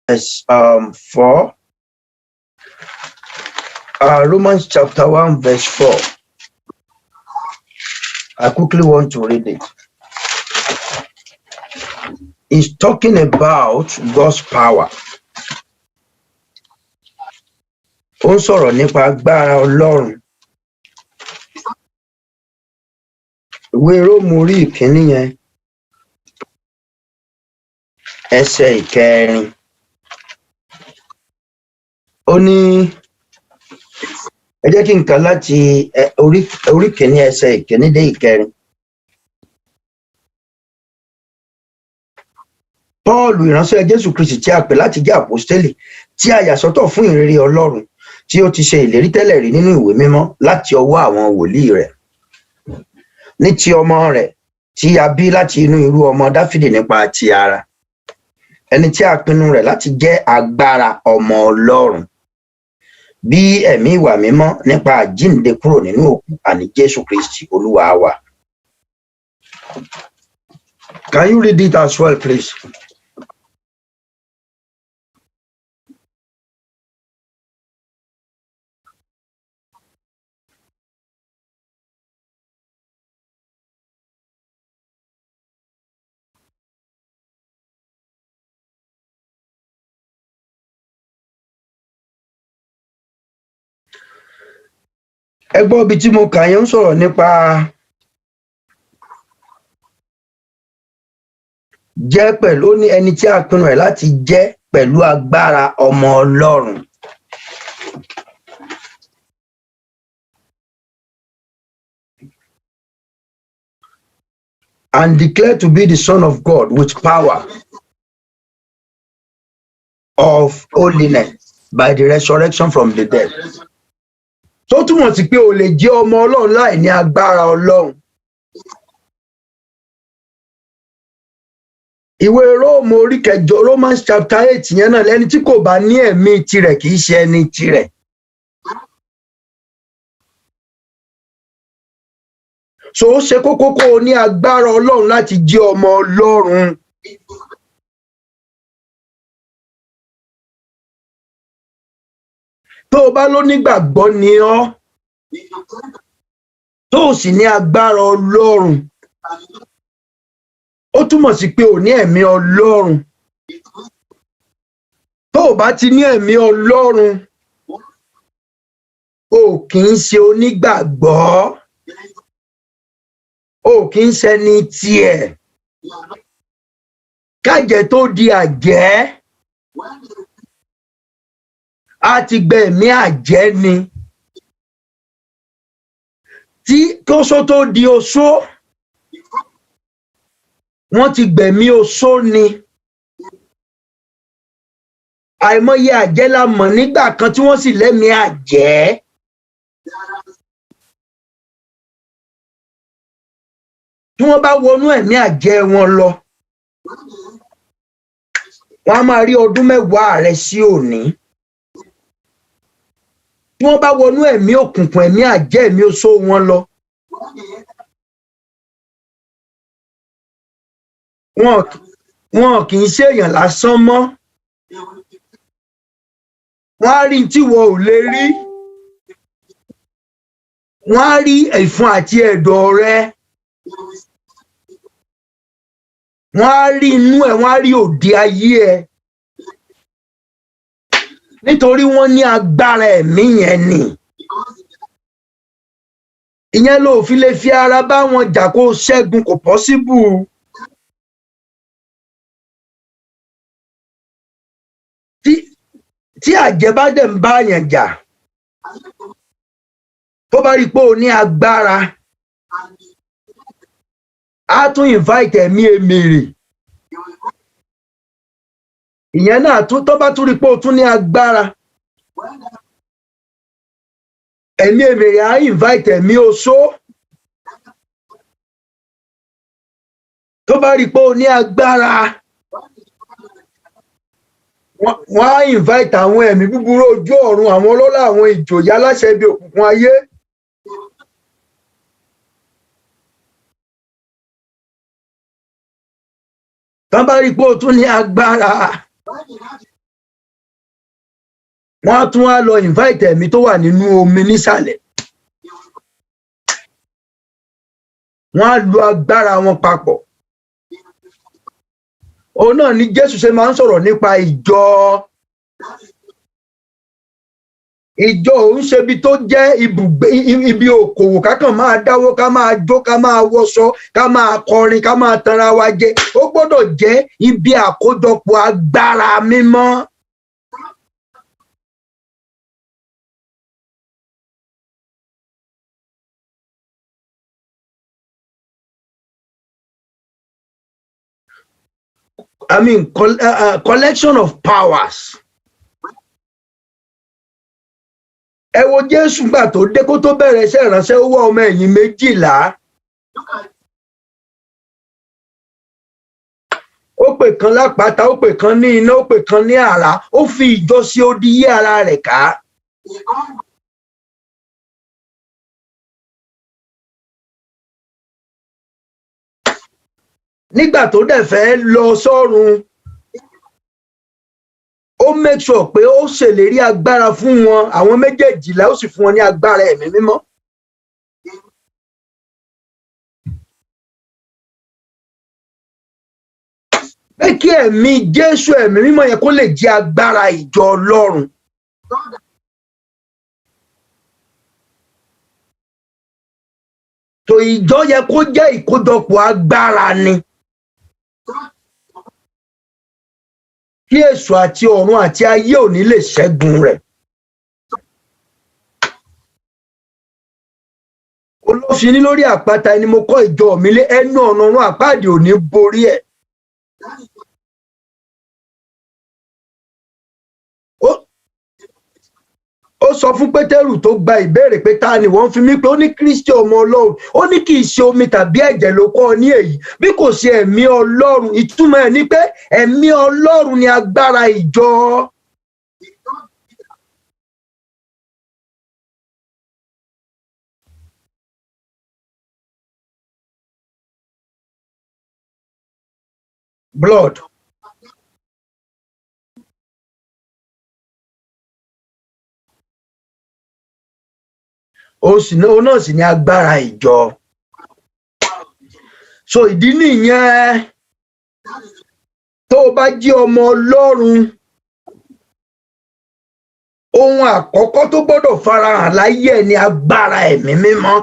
Verse 4. Romans chapter 1, verse 4. I quickly want to read it. It's talking about God's power. Ó ń sọ̀rọ̀ nípa agbára Ọlọ́run. Ìwé Róòmù orí 1 yẹn, ẹsẹ̀ 4. Ó ní, ẹ jẹ́ kí n kà láti orí 1, ẹsẹ̀ 1 dé 4. Pọ́ọ̀lù, ìránṣẹ́ Jésù Kristi tí a pè láti jẹ́ àpọ́stélì, tí a yà sọ́tọ̀ fún ìrere Ọlọ́run, tí ó ti ṣe ìlérí tẹ́lẹ̀ rí nínú ìwé mímọ́ láti ọwọ́ àwọn wòlíì rẹ̀. Ní ti ọmọ rẹ̀ tí a bí láti inú irú ọmọ Dáfídì nípa ti ara. Ẹni tí a pinnu rẹ̀ láti jẹ́ agbára ọmọ Ọlọ́run. Bí ẹ̀mí ìwà mímọ́ nípa àjíǹde kúrò nínú òkú, àní Jésù Kristi Olúwa wa. Can you read it as well, please? Ẹ gbọ́ ibi tí mo kà yẹn, ń sọ̀rọ̀ nípa jẹ́ pẹ̀lú, ó ní ẹni tí a pinnu rẹ̀ láti jẹ́ pẹ̀lú agbára ọmọ Ọlọ́run. And declared to be the Son of God with power. of holiness by the resurrection from the dead. Tó túmọ̀ sí pé o lè jẹ́ ọmọ Ọlọ́run láì ní agbára Ọlọ́run. Ìwé Róòmù orí kẹjọ, Romans chapter 8 yẹn náà, lẹ́ni tí kò bá ní ẹ̀mí tirẹ̀ kì í ṣe ẹni tirẹ̀. So ó ṣe kókó kó o ní agbára Ọlọ́run láti jẹ́ ọmọ Ọlọ́run. Tó o bá lónígbàgbọ́ ni ọ́, tó o sì ní agbára Ọlọ́run, ó túmọ̀ sí pé o ní ẹ̀mí Ọlọ́run. Tó o bá ti ní ẹ̀mí Ọlọ́run, o kì í ṣe onígbàgbọ́, o kì í ṣẹni tiẹ̀. Kájẹ́ tó di àjẹ́, a ti gbẹ ẹ̀mí àjẹ́ ni. Tí kóṣó tó di oṣó, wọ́n ti gbẹ̀mí oṣó ni. Àìmọye àjẹ́ la mọ̀ nígbà kan tí wọ́n sì lẹ́mìí àjẹ́. Tí wọ́n bá wọnú ẹ̀mí àjẹ́ wọn lọ, wọ́n á máa rí ọdún 10 rẹ sí òní. Tí wọ́n bá wọnú ẹ̀mí òkùnkùn, ẹ̀mí àjẹ́, ẹ̀mí oṣó wọn lọ, wọn kì í ṣèèyàn lásán mọ́. Wọ́n á rí tí wọn ò lè rí. Wọ́n á rí ẹ̀fun àti ẹ̀dọ̀ rẹ. Wọ́n á rí inú ẹ̀, wọ́n á rí òde ayé ẹ. Nítorí wọ́n ní agbára ẹ̀mí yẹn ni. Ìyẹn ló fi lè fi ara bá wọn jà kó ṣẹ́gun, kò possible. Tí àjẹ́ bá dẹ̀ ń bá yàn jà, tó bá rí i pé o ní agbára, á tún invite ẹ̀mí èmèrè. Ìyẹn náà tún, tó bá tún rí i pé o tún ní agbára, ẹ̀mí èmèrè á invite ẹ̀mí oṣó. Tó bá rí i pé o ní agbára, wọ́n á invite àwọn ẹ̀mí búburú ojú ọ̀run, àwọn ọlọ́lá, àwọn ìjòyè, aláṣẹ ibi òkùnkùn ayé. Tán bá rí i pé o tún ní agbára, wọ́n á tún wá lọ invite ẹ̀mí tó wà nínú omi nísàlẹ̀. Wọ́n á lo agbára wọn papọ̀. Òun náà ni Jésù ṣe máa ń sọ̀rọ̀ nípa ìjọ. Ìjọ òun ṣe ibi tó jẹ́ ibùgbé, ibi òkòwò, ká kàn máa dáwó, ká máa jó, ká máa wọṣọ, ká máa kọrin, ká máa tanra wa jẹ. Ó gbọ́dọ̀ jẹ́ ibi àkójọpọ̀ agbára mímọ́. I mean, collection of powers. Ẹ wo Jésù gbà tó dé, kó tó bẹ̀rẹ̀ iṣẹ́ ìránṣẹ́, ó wá ọmọ ẹ̀yìn 12. Ó pè kan lápáta, ó pè kan ní iná, ó pè kan ní àrá, ó fi ìjọ sí odi yí ara rẹ̀ ká. Nígbà tó dẹ̀ fẹ́ lọ sọ́run, ó make sure pé ó ṣèlérí agbára fún wọn, àwọn méjèèjìlá, ó sì fún wọn ní agbára ẹ̀mí mímọ́. Pé kí ẹ̀mí Jésù, ẹ̀mí mímọ́ yẹn, kó lè jẹ́ agbára ìjọ Ọlọ́run. Tó ìjọ yẹ kó jẹ́ ìkójọpọ̀ agbára ni. Kí èṣù àti ọ̀run àti ayé ò ní lè ṣẹ́gun rẹ̀. Olófin ní lórí àpáta ẹni mo kọ́ ìjọ mi lé, ẹnu ọ̀nà ọ̀run àpáàdì ò ní borí ẹ̀. Ó sọ fún Pétérù tó gba ìbéèrè pé ta ni wọ́n fi mí pé, ó ní Kristi ọmọ Ọlọ́run. Ó ní kì í ṣe omi tàbí ẹ̀jẹ̀ ló kọ́ ọ ní èyí, bí kò ṣe ẹ̀mí Ọlọ́run. Ìtumọ̀ ẹ̀ ni pé ẹ̀mí Ọlọ́run ni agbára ìjọ. Blood. Ó sì ní, òun náà sì ní agbára ìjọ. So ìdí nìyẹn, tó o bá jí ọmọ Ọlọ́run, ohun àkọ́kọ́ tó gbọ́dọ̀ farahàn láyé ẹ̀ ní agbára ẹ̀mí mímọ́.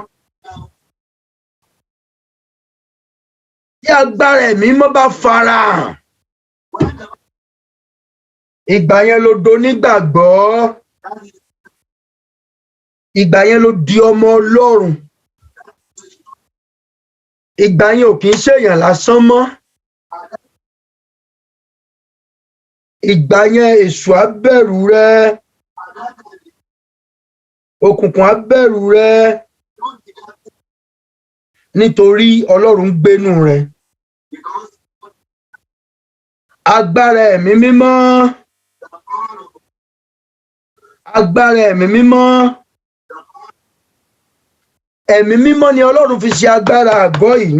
Tí agbára ẹ̀mí mímọ́ bá farahàn, ìgbà yẹn ló donígbàgbọ́, ìgbà yẹn ló di ọmọ Ọlọ́run. Ìgbà yẹn ò kì í ṣèyàn lásán mọ́. Ìgbà yẹn èṣù á bẹ̀rù rẹ, òkùnkùn á bẹ̀rù rẹ, nítorí Ọlọ́run ń gbénú rẹ. Agbára ẹ̀mí mímọ́, agbára ẹ̀mí mímọ́, ẹ̀mí mímọ́ ni Ọlọ́run fi ṣe agbára àgọ́ yìí.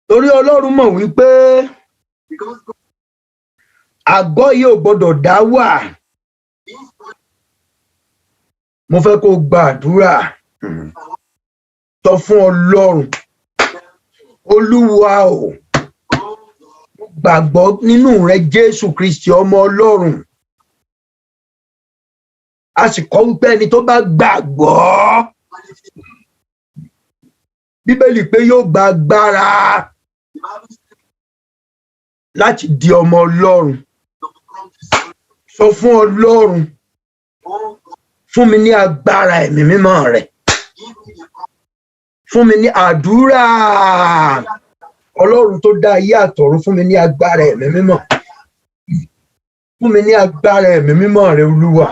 Torí Ọlọ́run mọ̀ wípé àgọ́ yìí ò gbọ́dọ̀ dá wà. Mo fẹ́ kó o gba àdúrà. Sọ fún Ọlọ́run: Olúwa o, mo gbàgbọ́ nínú rẹ, Jésù Kristi ọmọ Ọlọ́run. A sì kọ́ wípé ẹni tó bá gbàgbọ́, Bíbélì pé yóò gba agbára láti di ọmọ Ọlọ́run. Sọ fún Ọlọ́run: fún mi ní agbára ẹ̀mí mímọ́ rẹ̀, fún mi ní àdúrà. Ọlọ́run tó dá ayé àtọ̀run, fún mi ní agbára ẹ̀mí mímọ́, fún mi ní agbára ẹ̀mí mímọ́ rẹ̀. Olúwa,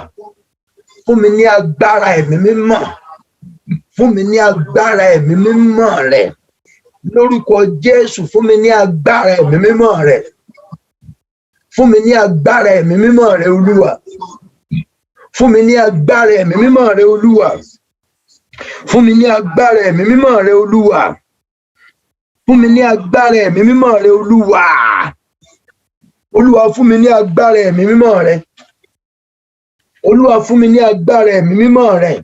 fún mi ní agbára ẹ̀mí mímọ́, fún mi ní agbára ẹ̀mí mímọ́ rẹ̀. Lórúkọ Jésù, fún mi ní agbára ẹ̀mí mímọ́ rẹ̀, fún mi ní agbára ẹ̀mí mímọ́ rẹ̀. Olúwa, fún mi ní agbára ẹ̀mí mímọ́ rẹ̀. Olúwa, fún mi ní agbára ẹ̀mí mímọ́ rẹ̀. Olúwa, fún mi ní agbára ẹ̀mí mímọ́ rẹ̀. Olúwa, Olúwa, fún mi ní agbára ẹ̀mí mímọ́ rẹ̀. Olúwa, fún mi ní agbára ẹ̀mí mímọ́ rẹ̀.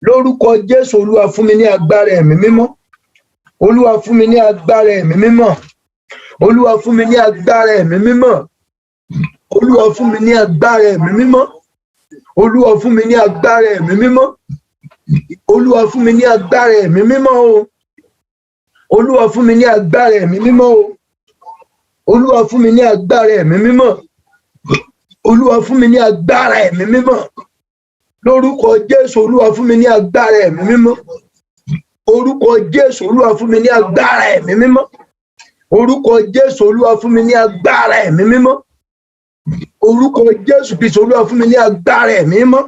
Lórúkọ Jésù, Olúwa, fún mi ní agbára ẹ̀mí mímọ́. Olúwa, fún mi ní agbára ẹ̀mí mímọ́. Olúwa, fún mi ní agbára ẹ̀mí mímọ́. Olúwa, fún mi ní agbára ẹ̀mí mímọ́. Olúwa, fún mi ní agbára ẹ̀mí mímọ́. Olúwa, fún mi ní agbára ẹ̀mí mímọ́ o. Olúwa, fún mi ní agbára ẹ̀mí mímọ́ o. Olúwa, fún mi ní agbára ẹ̀mí mímọ́. Olúwa, fún mi ní agbára ẹ̀mí mímọ́. Lórúkọ Jésù, Olúwa, fún mi ní agbára ẹ̀mí mímọ́. Orúkọ Jésù, Olúwa, fún mi ní agbára ẹ̀mí mímọ́. Orúkọ Jésù, Olúwa, fún mi ní agbára ẹ̀mí mímọ́. Orúkọ Jésù Kristi, Olúwa, fún mi ní agbára ẹ̀mí mímọ́.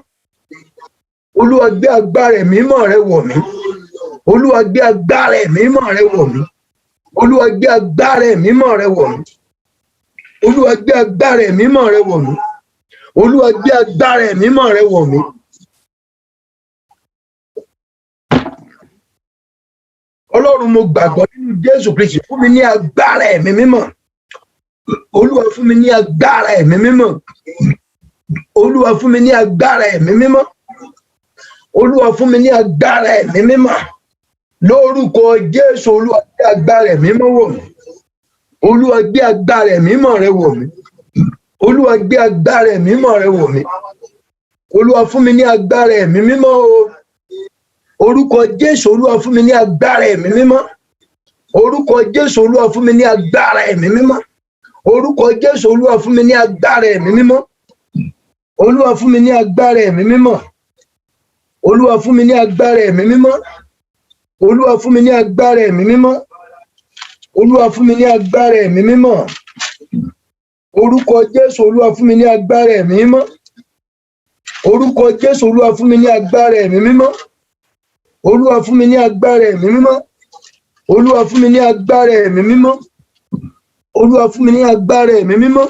Olúwa, gbé agbára ẹ̀mí mímọ́ rẹ wọ̀ mí. Olúwa, gbé agbára ẹ̀mí mímọ́ rẹ wọ̀ mí. Olúwa, gbé agbára ẹ̀mí mímọ́ rẹ wọ̀ mí. Olúwa, gbé agbára ẹ̀mí mímọ́ rẹ wọ̀ mí. Olúwa, gbé agbára ẹ̀mí mímọ́ rẹ wọ̀ mí. Ọlọ́run, mo gbàgbọ́ nínú Jésù Kristi, fún mi ní agbára ẹ̀mí mímọ́. Olúwa, fún mi ní agbára ẹ̀mí mímọ́. Olúwa, fún mi ní agbára ẹ̀mí mímọ́. Olúwa, fún mi ní agbára ẹ̀mí mímọ́. Lórúkọ Jésù, Olúwa, gbé agbára ẹ̀mí mímọ́ wọ̀ mí. Olúwa, gbé agbára ẹ̀mí mímọ́ rẹ wọ̀ mí. Olúwa, gbé agbára ẹ̀mí mímọ́ rẹ wọ̀ mí. Olúwa, fún mi ní agbára ẹ̀mí mímọ́ o. Orúkọ Jésù, Olúwa, fún mi ní agbára ẹ̀mí mímọ́. Orúkọ Jésù, Olúwa, fún mi ní agbára ẹ̀mí mímọ́. Orúkọ Jésù, Olúwa, fún mi ní agbára ẹ̀mí mímọ́. Olúwa, fún mi ní agbára ẹ̀mí mímọ́. Olúwa, fún mi ní agbára ẹ̀mí mímọ́. Olúwa, fún mi ní agbára ẹ̀mí mímọ́. Olúwa, fún mi ní agbára ẹ̀mí mímọ́. Orúkọ Jésù, Olúwa fún mi ní agbára ẹ̀mí mímọ́. Orúkọ Jésù, Olúwa fún mi ní agbára ẹ̀mí mímọ́. Olúwa fún mi ní agbára ẹ̀mí mímọ́. Olúwa fún mi ní agbára ẹ̀mí mímọ́. Olúwa fún mi ní agbára ẹ̀mí mímọ́.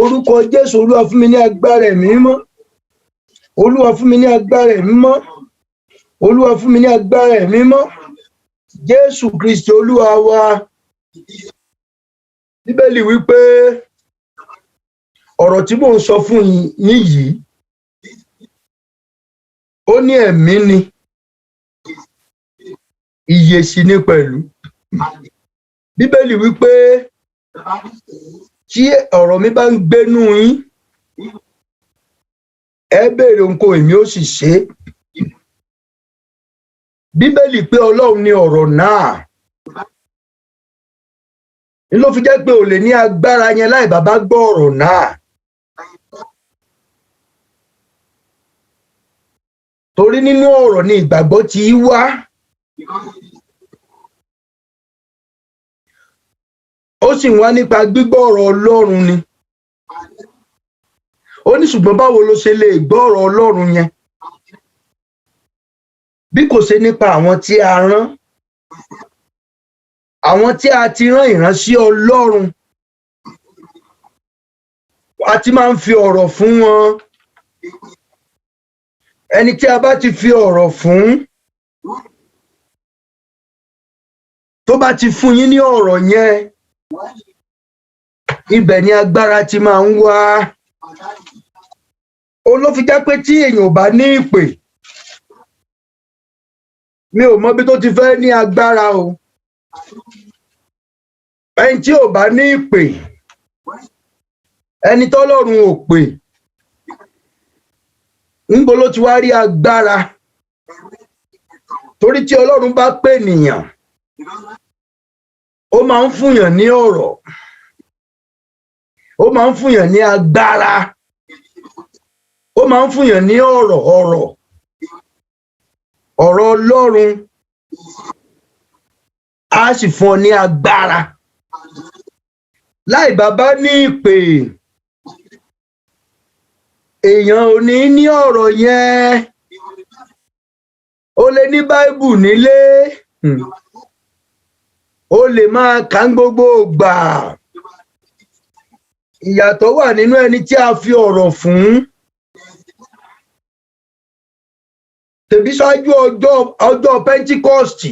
Orúkọ Jésù, Olúwa fún mi ní agbára ẹ̀mí mímọ́. Olúwa fún mi ní agbára ẹ̀mí mímọ́. Olúwa fún mi ní agbára ẹ̀mí mímọ́. Jésù Kristi Olúwa wa. Bíbélì wípé ọ̀rọ̀ tí mò ń sọ fún yín yìí, ó ní ẹ̀mí ni, ìyè sì ni pẹ̀lú. Bíbélì wípé tí ọ̀rọ̀ mi bá ń gbénú yín, ẹ béèrè ohunkóhun, èmi ó sì ṣe é. Bíbélì pé Ọlọ́run ni ọ̀rọ̀ náà. Ní ló fi jẹ́ pé ò lè ní agbára yẹn láì bàbá gbọ́ ọ̀rọ̀ náà. Torí nínú ọ̀rọ̀ ni ìgbàgbọ́ ti wá. Ó sì wá nípa gbígbọ́ ọ̀rọ̀ Ọlọ́run ni. Ó ní ṣùgbọ́n báwo ló ṣe lè gbọ́ ọ̀rọ̀ Ọlọ́run yẹn? Bí kò ṣe nípa àwọn tí a rán. Àwọn tí a ti rán ìránṣẹ́ Ọlọ́run. A ti máa ń fi ọ̀rọ̀ fún wọn. Ẹni tí a bá ti fi ọ̀rọ̀ fún, tó bá ti fún yín ní ọ̀rọ̀ yẹn, ibẹ̀ ni agbára ti máa ń wá. Òun ló fi jẹ́ pé tí èèyàn ò bá ní ìpè, mi ò mọ bí tó ti fẹ́ ní agbára o. Ẹni tí ò bá ní ìpè, ẹni tọ́lọ́run ò pè, ńbo ló ti wá rí agbára? Torí tí Ọlọ́run bá pè nìyàn, ó máa ń fúnyàn ní ọ̀rọ̀, ó máa ń fúnyàn ní agbára, ó máa ń fúnyàn ní ọ̀rọ̀ ọ̀rọ̀ ọ̀rọ̀ Ọlọ́run, á sì fún ọ ní agbára. Láì bàbá ní ìpè, èèyàn ò ní ní ọ̀rọ̀ yẹn. O lè ní Báíbù nílé, o lè máa kà ń gbogbo ìgbà. Ìyàtọ̀ wà nínú ẹni tí a fi ọ̀rọ̀ fún. Tèbí ṣáájú ọjọ́ Pentikọ́stì,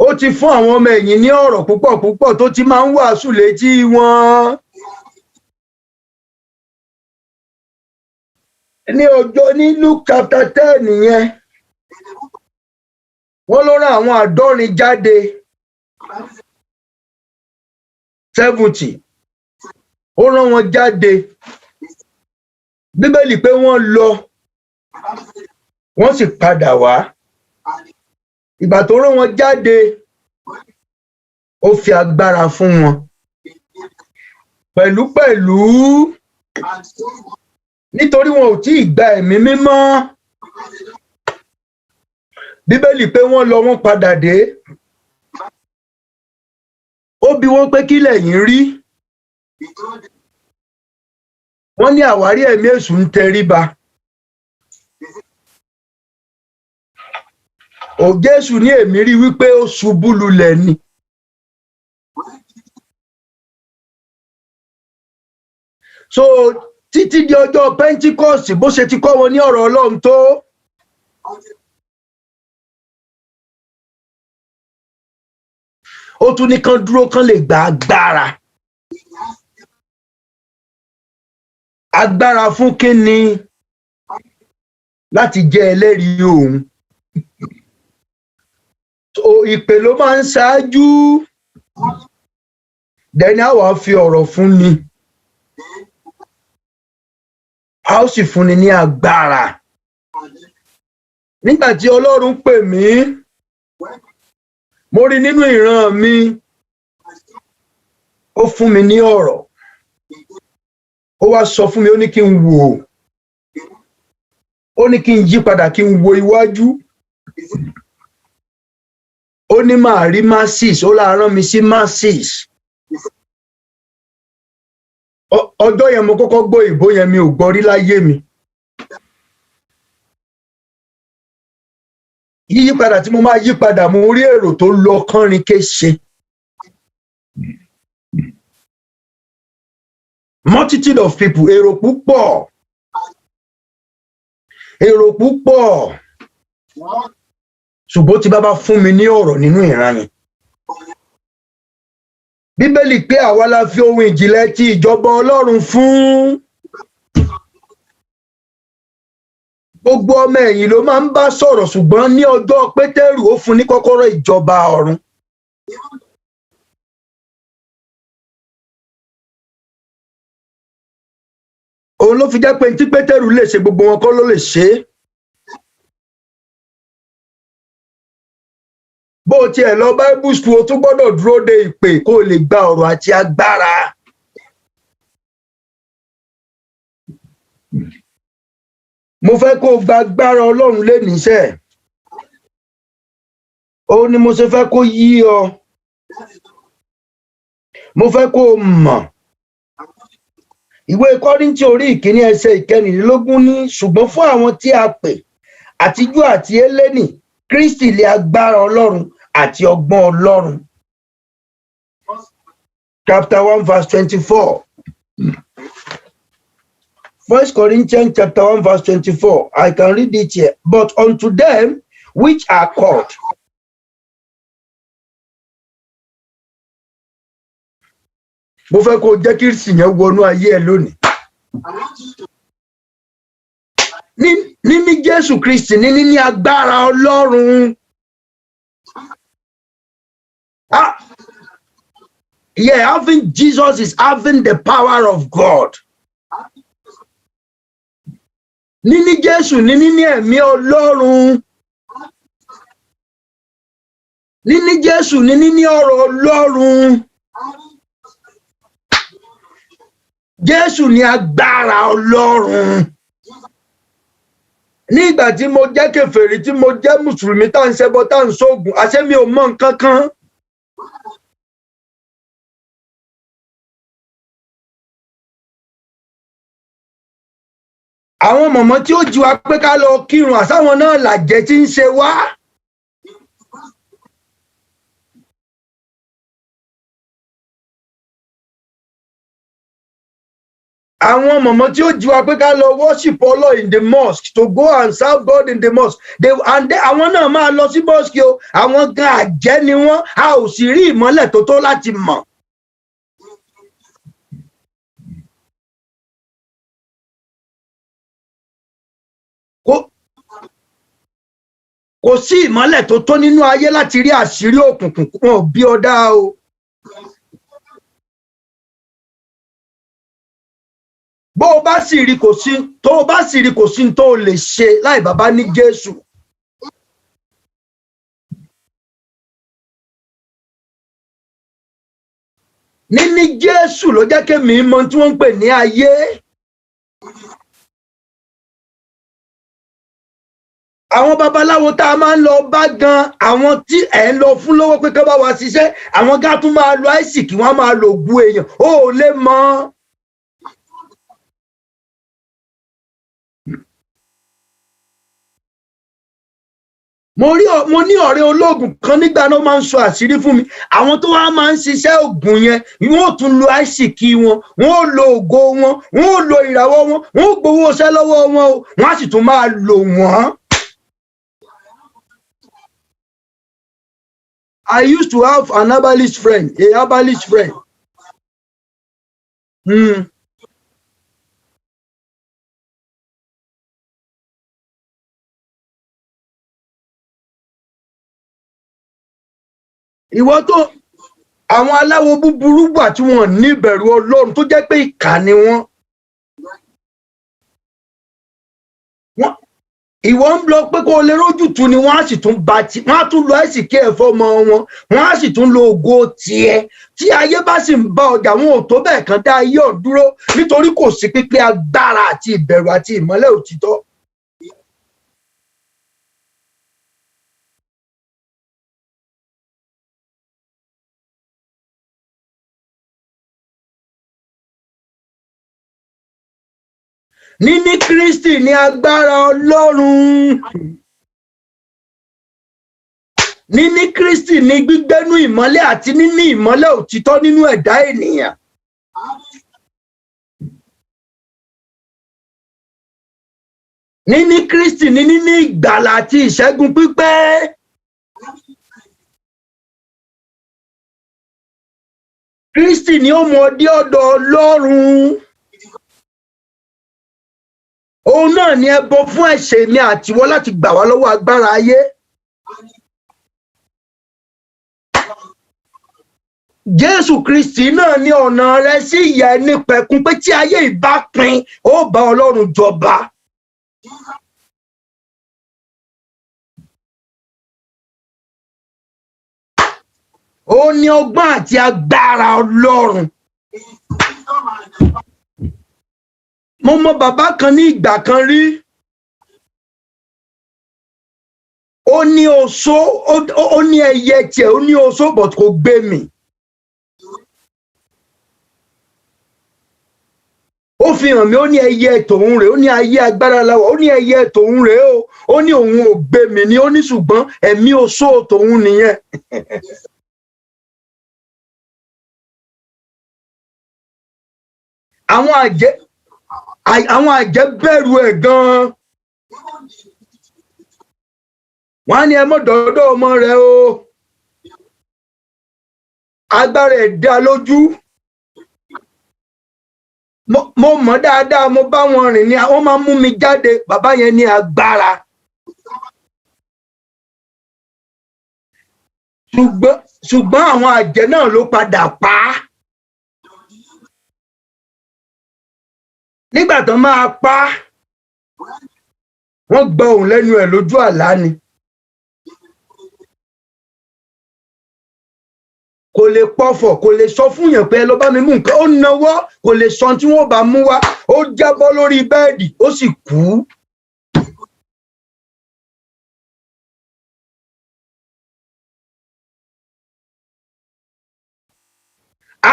ó ti fún àwọn ọmọ ẹ̀yìn ní ọ̀rọ̀ púpọ̀ púpọ̀ tó ti máa ń wàásù létí wọn. Ní ọjọ́ ní Luke chapter 10 yẹn, wọ́n ló rán àwọn 70 jáde, 70, ó rán wọn jáde. Bíbélì pé wọ́n lọ, wọ́n sì padà wá. Ìgbà tó rán wọn jáde, ó fi agbára fún wọn. Pẹ̀lúpẹ̀lú, nítorí wọn ò tí ì gba ẹ̀mí mímọ́. Bíbélì pé wọ́n lọ, wọ́n padà dé. Ó bi wọ́n pé kí lẹ̀yin rí? Wọ́n ní àwárí ẹ̀mí èṣù ń tẹríba. Ò Jésù ní èmi rí wípé ó ṣubú lulẹ̀ ni. So títí di ọjọ́ Pentikọ́stì, bó ṣe ti kọ́ wọn ní ọ̀rọ̀ Ọlọ́run tó. Ó tún ní kán dúró kán lè gba agbára. Agbára fún kíni? Láti jẹ́ ẹlẹ́rìí òun. So ìpè ló máa ń ṣáájú. Dẹ́ni á wàá fi ọ̀rọ̀ fún ni. A ó sì fúnni ní agbára. Nígbà tí Ọlọ́run pè mí, mo rí nínú ìran mi, ó fún mi ní ọ̀rọ̀. Ó wá sọ fún mi, ó ní kí n wò ó. Ó ní kí n yí padà kí n wo iwájú. Ó ní màá rí masses, ó láa rán mi sí masses. Ọjọ́ yẹn mo kọ́kọ́ gbọ́ ìbò yẹn, mi ò gbọ́ rí láyé mi. Yíyípadà tí mo máa yí padà, mo rí èrò tó lọ kánrin kése, multitude of people, èrò púpọ̀, èrò púpọ̀. Ṣùgbọ́n tí bàbá fún mi ní ọ̀rọ̀ nínú ìran yẹn, Bíbélì pé àwa la fi ohun ìjìnlẹ̀ ti ìjọba Ọlọ́run fún. Gbogbo ọmọ ẹ̀yìn ló máa ń bá sọ̀rọ̀, ṣùgbọ́n ní ọjọ́ Pétérù, ó fún ní kọ́kọ́rọ́ ìjọba ọ̀run. Òun ló fi jẹ́ pé tí Pétérù lè ṣe, gbogbo wọn kọ́ ló lè ṣe é. Bó o tiẹ̀ lọ Bible school, o tún gbọ́dọ̀ dúró de ìpè kó o lè gba ọ̀rọ̀ àti agbára. Mo fẹ́ kó o gba agbára Ọlọ́run léníṣẹ́. Òun ni mo ṣe fẹ́ kó yí ọ. Mo fẹ́ kó o mọ̀. Ìwé Kọ́ríńtì orí 1 ẹsẹ̀ 24 ní, "Ṣùgbọ́n fún àwọn tí a pè, àti Júù àti Hélénì, Kristi li agbára Ọlọ́run àti ọgbọ́n Ọlọ́run." Chapter 1 verse 24. First Corinthians chapter 1 verse 24. I can read it here. "But unto them which are called." Mo fẹ́ kó o jẹ́ kí Kristi yẹn wọnú ayé ẹ lónìí. Níní Jésù Kristi ní níní agbára Ọlọ́run. Ah, yeah, having Jesus is having the power of God. Níní Jésù ní níní ẹ̀mí Ọlọ́run. Níní Jésù ní níní ọ̀rọ̀ Ọlọ́run. Jésù ní agbára Ọlọ́run. Ní ìgbà tí mo jẹ́ kèfèrí, tí mo jẹ́ mùsùlùmí, tá ń ṣẹbọ, tá ń ṣoògùn, àṣé mi ò mọ nǹkan kan. Àwọn mọ̀mọ́ tí ó jí wa pé ká lọ kírun, àsáwọn náà làjẹ́ tí ń ṣe wá. Àwọn mọ̀mọ́ tí ó jí wa pé ká lọ worship Allah in the mosque, to go and serve God in the mosque, they and they, àwọn náà máa lọ sí mosque o, àwọn gan àjẹ́ ni wọ́n. A ò sì rí ìmọ́lẹ̀ tó tó láti mọ̀. Kò sí ìmọ́lẹ̀ tó tó nínú ayé láti rí àṣírí òkùnkùn. Wọn ò bí ọdá o. Bó o bá sì rí, kò sí tó o bá sì rí, kò sí tó o lè ṣe láì bàbá ní Jésù. Níní Jésù ló jẹ́ kémi mọ tí wọ́n ń pè ní ayé. Àwọn babaláwo tá a máa ń lọ bá gan, àwọn tí ẹ̀ ń lọ fún lówó pé kán bá wa ṣiṣẹ́, àwọn gá tún máa lo àìsíkì, wọ́n á máa lo ògùn èèyàn, ó ò lè mọ̀. Mo ní ọ̀rẹ́ olóògùn kan nígbà náà, máa ń sọ àṣírí fún mi. Àwọn tó wá máa ń ṣiṣẹ́ ògùn yẹn, wọ́n ò tún lo àìsíkì wọn, wọ́n ò lo ògo wọn, wọ́n ò lo ìràwọ̀ wọn, wọ́n ò gbowó iṣẹ́ lọ́wọ́ wọn o, wọ́n á sì tún máa lò wọ́n. I used to have an herbalist friend, a herbalist friend. Ìwọ tó àwọn aláwo búburú wà tí wọn ní ìbẹ̀rù Ọlọ́run, tó jẹ́ pé ìkà ni wọ́n. Ìwọ ń lọ pé kó o lè rójútu ni, wọ́n á sì tún ba ti, wọ́n á tún lọ ẹ̀sìn kí ẹ̀fọ́ ọmọ wọn, wọ́n á sì tún lo ògo tiẹ̀. Tí ayé bá sì ń bá ọjà, wọn ò tó bẹ́ẹ̀ kan dá ayé ọ̀ dúró, nítorí kò sí pípé agbára àti ìbẹ̀rù àti ìmọ́lẹ̀ òtítọ́. Níní Kristi ní agbára Ọlọ́run. Níní Kristi ní gbígbénú ìmọ́lẹ̀ àti níní ìmọ́lẹ̀ òtítọ́ nínú ẹ̀dá ènìyàn. Níní Kristi ní níní ìgbàlà àti ìṣẹ́gun pípé. Kristi ni ó mú ọ dé ọ̀dọ̀ Ọlọ́run. Òun náà ni ẹbọ fún ẹ̀ṣẹ̀ mi àtiwọ́ láti gbà wá lọ́wọ́ agbára ayé. Jésù Kristi náà ní ọ̀nà rẹ sí ìyà ẹni pẹ̀kun pé tí ayé ìbá pin, ó bá Ọlọ́run jọba. Ó ní ọgbọ́n àti agbára Ọlọ́run. Mo mọ bàbá kan ní ìgbà kan rí. Ó ní oṣó, ó ní ẹyẹ tiẹ̀, ó ní oṣó, but kò gbé mi. Ó fi hàn mí, ó ní ẹyẹ tòun rèé, ó ní ayé agbára láwà, ó ní ẹyẹ tòun rèé o, ó ní òun ò gbé mi ni, ó ní ṣùgbọ́n ẹ̀mí oṣó tòun nìyẹn. Àwọn àjẹ́ àwọn àjẹ́ bẹ̀rù ẹ̀ gan-an. Wọ́n á ní ẹ mọ́ dọ́dọ̀ ọmọ rẹ o. Agbára ẹ̀ dá lójú. Mo mọ̀ dáadáa, mo bá wọn rìn ni wọ́n máa ń mú mi jáde, bàbá yẹn ní agbára. Ṣùgbọ́n àwọn àjẹ́ náà ló padà pa á. Nígbà tó máa pa á, wọ́n gba òun lẹ́nu ẹ̀ lójú àlá ni. Kò lè pọfọ̀, kò lè sọ fún yàn pé ẹ lọ bá mi mú nǹkan, ó nawọ́, kò lè sọ tí wọ́n bá mú wá, ó jábọ́ lórí bẹ́ẹ̀dì, ó sì kú.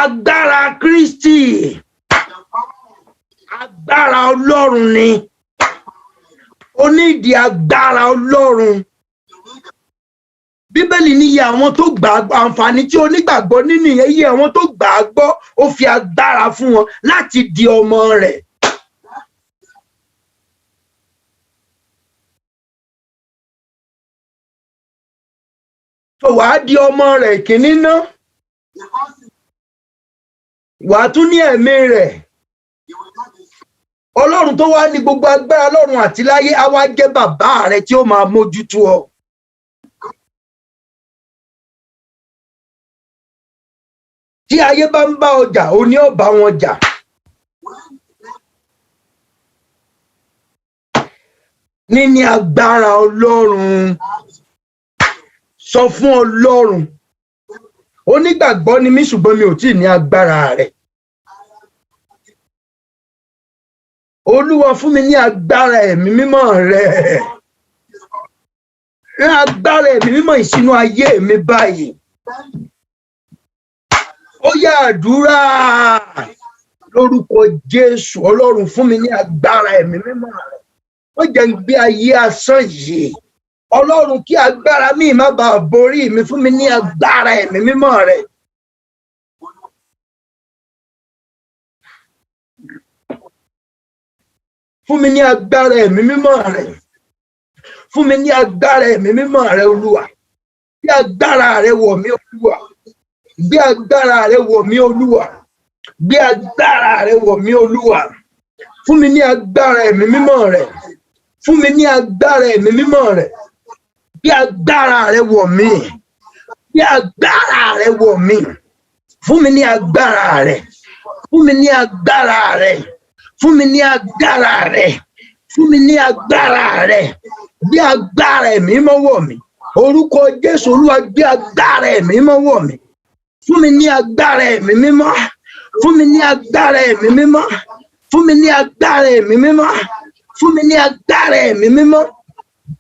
Agbára Kristi, agbára Ọlọ́run ni. Ó ní ìdí agbára Ọlọ́run. Bíbélì ní iye àwọn tó gbà á gbọ́, àǹfààní tí onígbàgbọ́ nínú ìyẹn, iye àwọn tó gbà á gbọ́, ó fi agbára fún wọn láti di ọmọ rẹ̀. Tó wàá di ọmọ rẹ̀ ìkíní ná, wàá tún ní ẹ̀mí rẹ̀. Ọlọ́run tó wá ní gbogbo agbára lọ́run àti láyé á wá jẹ́ bàbá rẹ tí ó máa mójútó ọ. Tí ayé bá ń bá ọjà, o ní ó bá wọn jà. Níní agbára Ọlọ́run, sọ fún Ọlọ́run, onígbàgbọ́ ni mí ṣùgbọ́n mi ò tí ì ní agbára rẹ̀. Olúwa fún mi ní agbára ẹ̀mí mímọ́ rẹ̀. Rán agbára ẹ̀mí mímọ́ ìsínú ayé mi báyìí. Ó yá àdúrà lórúkọ Jésù. Ọlọ́run fún mi ní agbára ẹ̀mí mímọ́ rẹ̀. Ó jẹ́ ń gbé ayé asán yìí. Ọlọ́run kí agbára mi má bàa borí mi, fún mi ní agbára ẹ̀mí mímọ́ rẹ̀. Fún mi ní agbára ẹ̀mí mímọ́ rẹ̀. Fún mi ní agbára ẹ̀mí mímọ́ rẹ̀ Olúwa. Gbé agbára rẹ̀ wọ̀ mí Olúwa. Gbé agbára rẹ̀ wọ̀ mí Olúwa. Gbé agbára rẹ̀ wọ̀ mí Olúwa. Fún mi ní agbára ẹ̀mí mímọ́ rẹ̀. Fún mi ní agbára ẹ̀mí mímọ́ rẹ̀. Gbé agbára rẹ̀ wọ̀ mí. Gbé agbára rẹ̀ wọ̀ mí. Fún mi ní agbára rẹ̀. Fún mi ní agbára rẹ̀. Fún mi ní agbára rẹ̀. Fún mi ní agbára rẹ̀. Gbé agbára ẹ̀mí mímọ́ wọ̀ mí. Orúkọ Jésù Olúwa gbé agbára ẹ̀mí mímọ́ wọ̀ mí. Fún mi ní agbára ẹ̀mí mímọ́. Fún mi ní agbára ẹ̀mí mímọ́. Fún mi ní agbára ẹ̀mí mímọ́. Fún mi ní agbára ẹ̀mí mímọ́.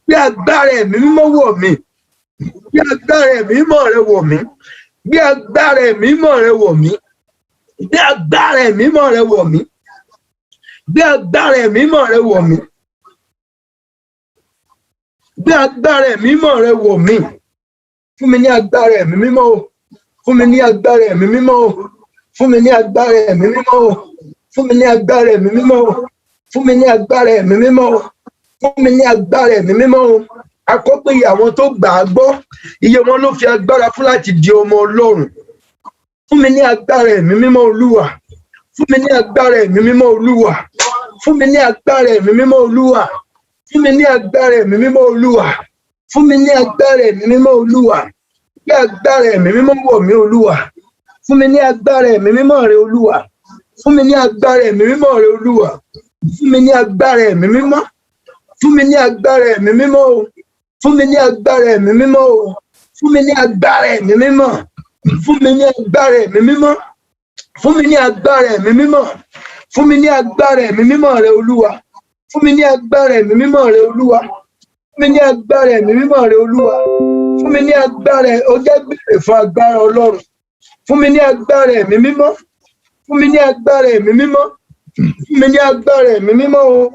Gbé agbára ẹ̀mí mímọ́ wọ̀ mí. Gbé agbára ẹ̀mí mímọ́ rẹ wọ̀ mí. Gbé agbára ẹ̀mí mímọ́ rẹ wọ̀ mí. Gbé agbára ẹ̀mí mímọ́ rẹ wọ̀ mí. Gbé agbára ẹ̀mí mímọ́ rẹ wọ̀ mí. Gbé agbára ẹ̀mí mímọ́ rẹ wọ̀ mí. Fún mi ní agbára ẹ̀mí mímọ́ o. Fún mi ní agbára ẹ̀mí mímọ́ o. Fún mi ní agbára ẹ̀mí mímọ́ o. Fún mi ní agbára ẹ̀mí mímọ́ o. Fún mi ní agbára ẹ̀mí mímọ́ o. Fún mi ní agbára ẹ̀mí mímọ́ o. Akọ́pẹ́ àwọn tó gbà á gbọ́, iye wọn ló fi agbára fún láti di ọmọ Ọlọ́run. Fún mi ní agbára ẹ̀mí mímọ́ Olúwa. Fún mi ní agbára ẹ̀mí mímọ́ Olúwa. Fún mi ní agbára ẹ̀mí mímọ́ Olúwa. Fún mi ní agbára ẹ̀mí mímọ́ Olúwa. Fún mi ní agbára ẹ̀mí mímọ́ Olúwa. Gbé agbára ẹ̀mí mímọ́ wọ̀ mí, Olúwa. Fún mi ní agbára ẹ̀mí mímọ́ rẹ, Olúwa. Fún mi ní agbára ẹ̀mí mímọ́ rẹ, Olúwa. Fún mi ní agbára ẹ̀mí mímọ́. Fún mi ní agbára ẹ̀mí mímọ́ o. Fún mi ní agbára ẹ̀mí mímọ́ o. Fún mi ní agbára ẹ̀mí mímọ́. Fún mi ní agbára ẹ̀mí mímọ́. Fún mi ní agbára ẹ̀mí mímọ́. Fún mi ní agbára ẹ̀mí mímọ́ rẹ, Olúwa. Fún mi ní agbára ẹ̀mí mímọ́ rẹ, Olúwa. Fún mi ní agbára ẹ̀mí mímọ́ rẹ, Olúwa. Fún mi ní agbára. Ó jẹ́ béèrè fún agbára Ọlọ́run. Fún mi ní agbára ẹ̀mí mímọ́. Fún mi ní agbára ẹ̀mí mímọ́. Fún mi ní agbára ẹ̀mí mímọ́ o.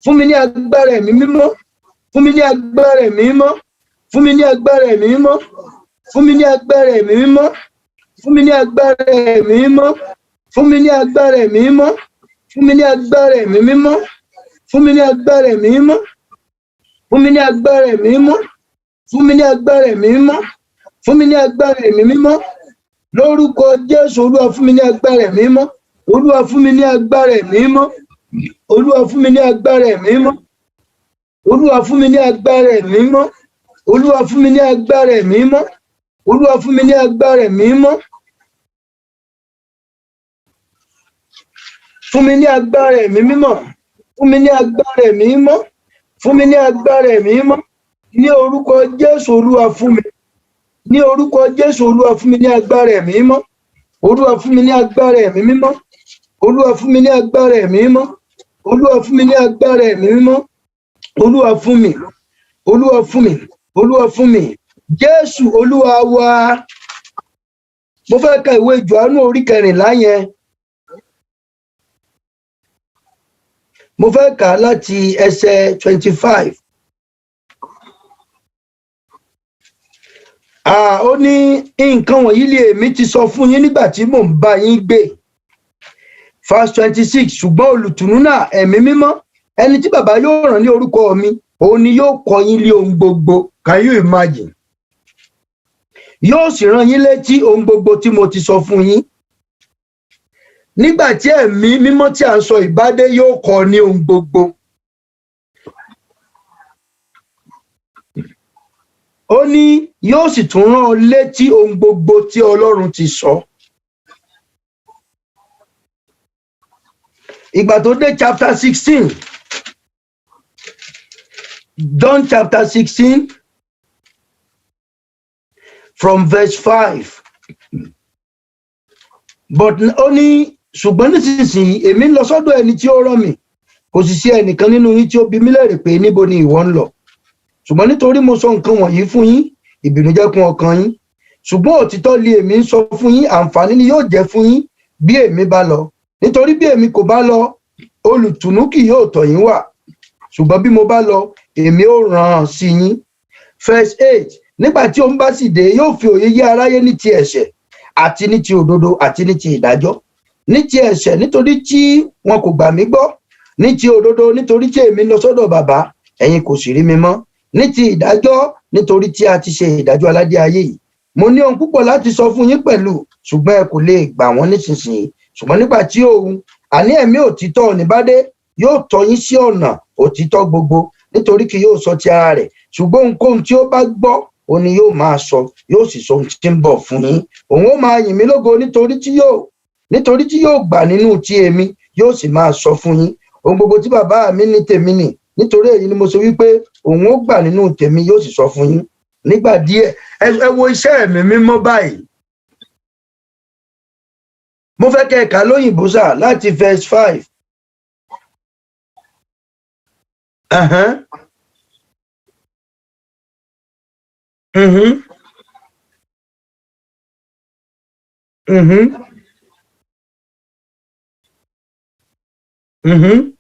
Fún mi ní agbára ẹ̀mí mímọ́. Fún mi ní agbára ẹ̀mí mímọ́. Fún mi ní agbára ẹ̀mí mímọ́. Fún mi ní agbára ẹ̀mí mímọ́. Fún mi ní agbára ẹ̀mí mímọ́. Fún mi ní agbára ẹ̀mí mímọ́. Fún mi ní agbára ẹ̀mí mímọ́. Fún mi ní agbára ẹ̀mí mímọ́. Fún mi ní agbára ẹ̀mí mímọ́. Fún mi ní agbára ẹ̀mí mímọ́. Fún mi ní agbára ẹ̀mí mímọ́. Lórúkọ Jésù, Olúwa, fún mi ní agbára ẹ̀mí mímọ́. Olúwa, fún mi ní agbára ẹ̀mí mímọ́. Olúwa, fún mi ní agbára ẹ̀mí mímọ́. Olúwa, fún mi ní agbára ẹ̀mí mímọ́. Olúwa, fún mi ní agbára ẹ̀mí mímọ́. Olúwa, fún mi ní agbára ẹ̀mí mímọ́. Fún mi ní agbára ẹ̀mí mímọ́. Fún mi ní agbára ẹ̀mí mímọ́. Fún mi ní agbára ẹ̀mí mímọ́. Ní orúkọ Jésù, Olúwa, fún mi. Ní orúkọ Jésù, Olúwa, fún mi ní agbára ẹ̀mí mímọ́. Olúwa, fún mi ní agbára ẹ̀mí mímọ́. Olúwa, fún mi ní agbára ẹ̀mí mímọ́. Olúwa, fún mi ní agbára ẹ̀mí mímọ́. Olúwa, fún mi. Olúwa, fún mi. Olúwa, fún mi. Jésù Olúwa wa. Mo fẹ́ ka ìwé Jòhánù orí 14 yẹn. Mo fẹ́ kà á láti ẹsẹ̀ 25. Ó ní, "Nǹkan wọ̀nyí lè èmi ti sọ fún yín nígbà tí mò ń bá yín gbé." Verse 26: "Ṣùgbọ́n olùtùnú náà, Ẹ̀mí Mímọ́, ẹni tí Bàbá yóò rán ní orúkọ mi, òun ni yóò kọ́ yín lé ohun gbogbo." Can you imagine? "Yóò sì rán yín létí ohun gbogbo tí mo ti sọ fún yín." Nígbà tí Ẹ̀mí Mímọ́ tí à ń sọ ìbádé, yóò kọ́ ní ohun gbogbo. Ó ní yóò sì tún rán ọ létí ohun gbogbo tí Ọlọ́run ti sọ. Ìgbà tó dé chapter 16, John chapter 16 from verse 5. But ó ní, "Ṣùgbọ́n nísinsìnyí èmi ń lọ sọ́dọ̀ ẹni tí ó rán mi. Kò sì sí ẹnìkan nínú yín tí ó bi mí léèrè pé, 'Níbo ni ìwọ ń lọ?' Ṣùgbọ́n nítorí mo sọ nǹkan wọ̀nyí fún yín, ìbìnújẹ́ kún ọkàn yín. Ṣùgbọ́n òtítọ́ li èmi ń sọ fún yín, àǹfààní ni yóò jẹ́ fún yín bí èmi bá lọ. Nítorí bí èmi kò bá lọ, olùtùnú kì yóò tọ̀ yín wá. Ṣùgbọ́n bí mo bá lọ, èmi ó rán an sí yín." Verse 8: "Nígbà tí òun bá sì dé, yóò fi òye yé aráyé ní ti ẹ̀ṣẹ̀ àti ní ti òdodo àti ní ti ìdájọ́. Ní ti ẹ̀ṣẹ̀, nítorí tí wọn kò gbà mí gbọ́; ní ti òdodo, nítorí tí èmi lọ sọ́dọ̀ Bàbá, ẹ̀yin kò sì rí mi mọ́; ní ti ìdájọ́, nítorí tí a ti ṣe ìdájọ́ aládé ayé yìí. Mo ní ohun púpọ̀ láti sọ fún yín pẹ̀lú, ṣùgbọ́n ẹ kò lè gbà wọ́n nísinsìnyí. Ṣùgbọ́n nígbà tí òun, àní Ẹ̀mí òtítọ́ ní, bá dé, yóò tọ́ yín sí ọ̀nà òtítọ́ gbogbo, nítorí kì yóò sọ ti ara rẹ̀, ṣùgbọ́n ohunkóhun tí ó bá gbọ́, òun ni yóò máa sọ, yóò sì sọ ohun tí ń bọ̀ fún yín. Òun ó máa yìn mí lógo, nítorí tí yóò gbà nínú ti èmi, yóò sì máa sọ fún yín. Ohun gbogbo tí Bàbá mi ní, tèmi nì. Nítorí èyí ni mo ṣe wípé òun ó gbà nínú tèmi, yóò sì sọ fún yín." Nígbà díẹ̀, ẹ wo iṣẹ́ Ẹ̀mí Mímọ́ báyìí. Mo fẹ́ kẹ́ ẹ kà lóyìnbó sà, láti verse 5. Mhm.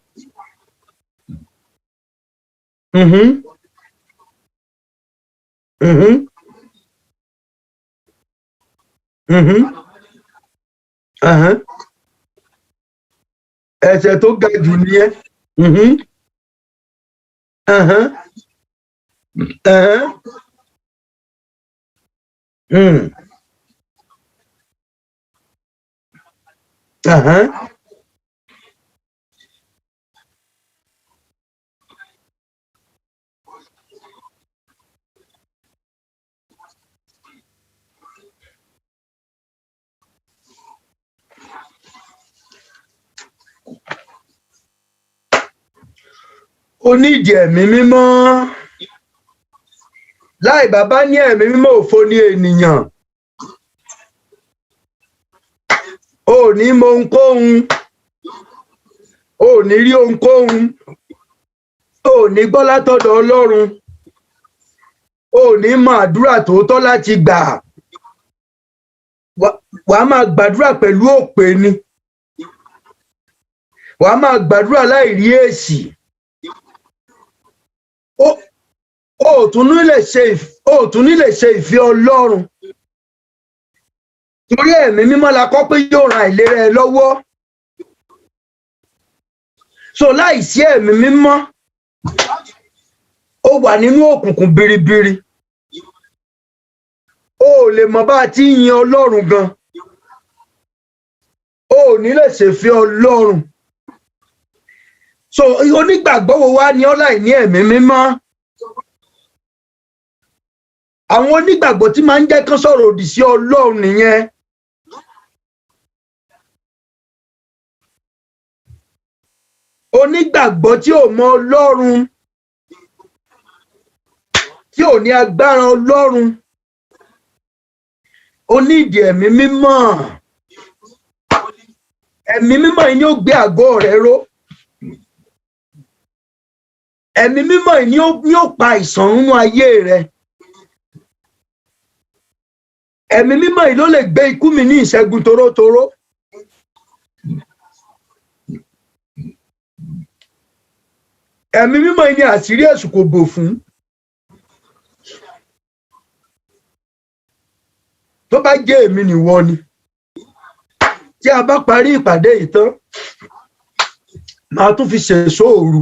Mhm. Ahán. Ẹ̀ṣẹ̀ tó ga jù nìyẹn. Ahán. Ahán. Ahán. O nídìí ẹ̀mí mímọ́. Láì bàbá ní ẹ̀mí mímọ́, òfo ní ènìyàn. O ò ní mọ ohunkóhun. O ò ní rí ohunkóhun. O ò ní gbọ́ látọ̀dọ̀ Ọlọ́run. O ò ní mọ àdúrà tòótọ́ láti gbà. Wàá máa gbàdúrà pẹ̀lú òpè ni. Wàá máa gbàdúrà láì rí èsì. O ò tún ní lè ṣe ìfẹ́ Ọlọ́run. Torí ẹ̀mí mímọ́ la kọ́ pé yóò ran àìlera ẹ lọ́wọ́. So láìsí ẹ̀mí mímọ́, ó wà nínú òkùnkùn biribiri. O ò lè mọ bá a ti ń yin Ọlọ́run gan. O ò ní lè ṣèfẹ́ Ọlọ́run. So onígbàgbọ́ wo wá ní ọ́ láì ní ẹ̀mí mímọ́? Àwọn onígbàgbọ́ tí máa ń jẹ́ kán sọ̀rọ̀ òdì sí Ọlọ́run nìyẹn. Onígbàgbọ́ tí ò mọ Ọlọ́run, tí ò ní agbára Ọlọ́run, ó nídìí ẹ̀mí mímọ́. Ẹ̀mí mímọ́ yìí ni ó gbé àgọ́ rẹ ró. Ẹ̀mí mímọ́ yìí ni ó pa àìsàn nínú ayé rẹ. Ẹ̀mí mímọ́ yìí ló lè gbé ikú mi ní ìṣẹ́gun torótoró. Ẹ̀mí mímọ́ yìí ni àṣírí èṣù kò bò fún. Tó bá jẹ́ èmi nìwọ ni, tí a bá parí ìpàdé yìí tán, màá tún fi ṣèṣọ́ òru,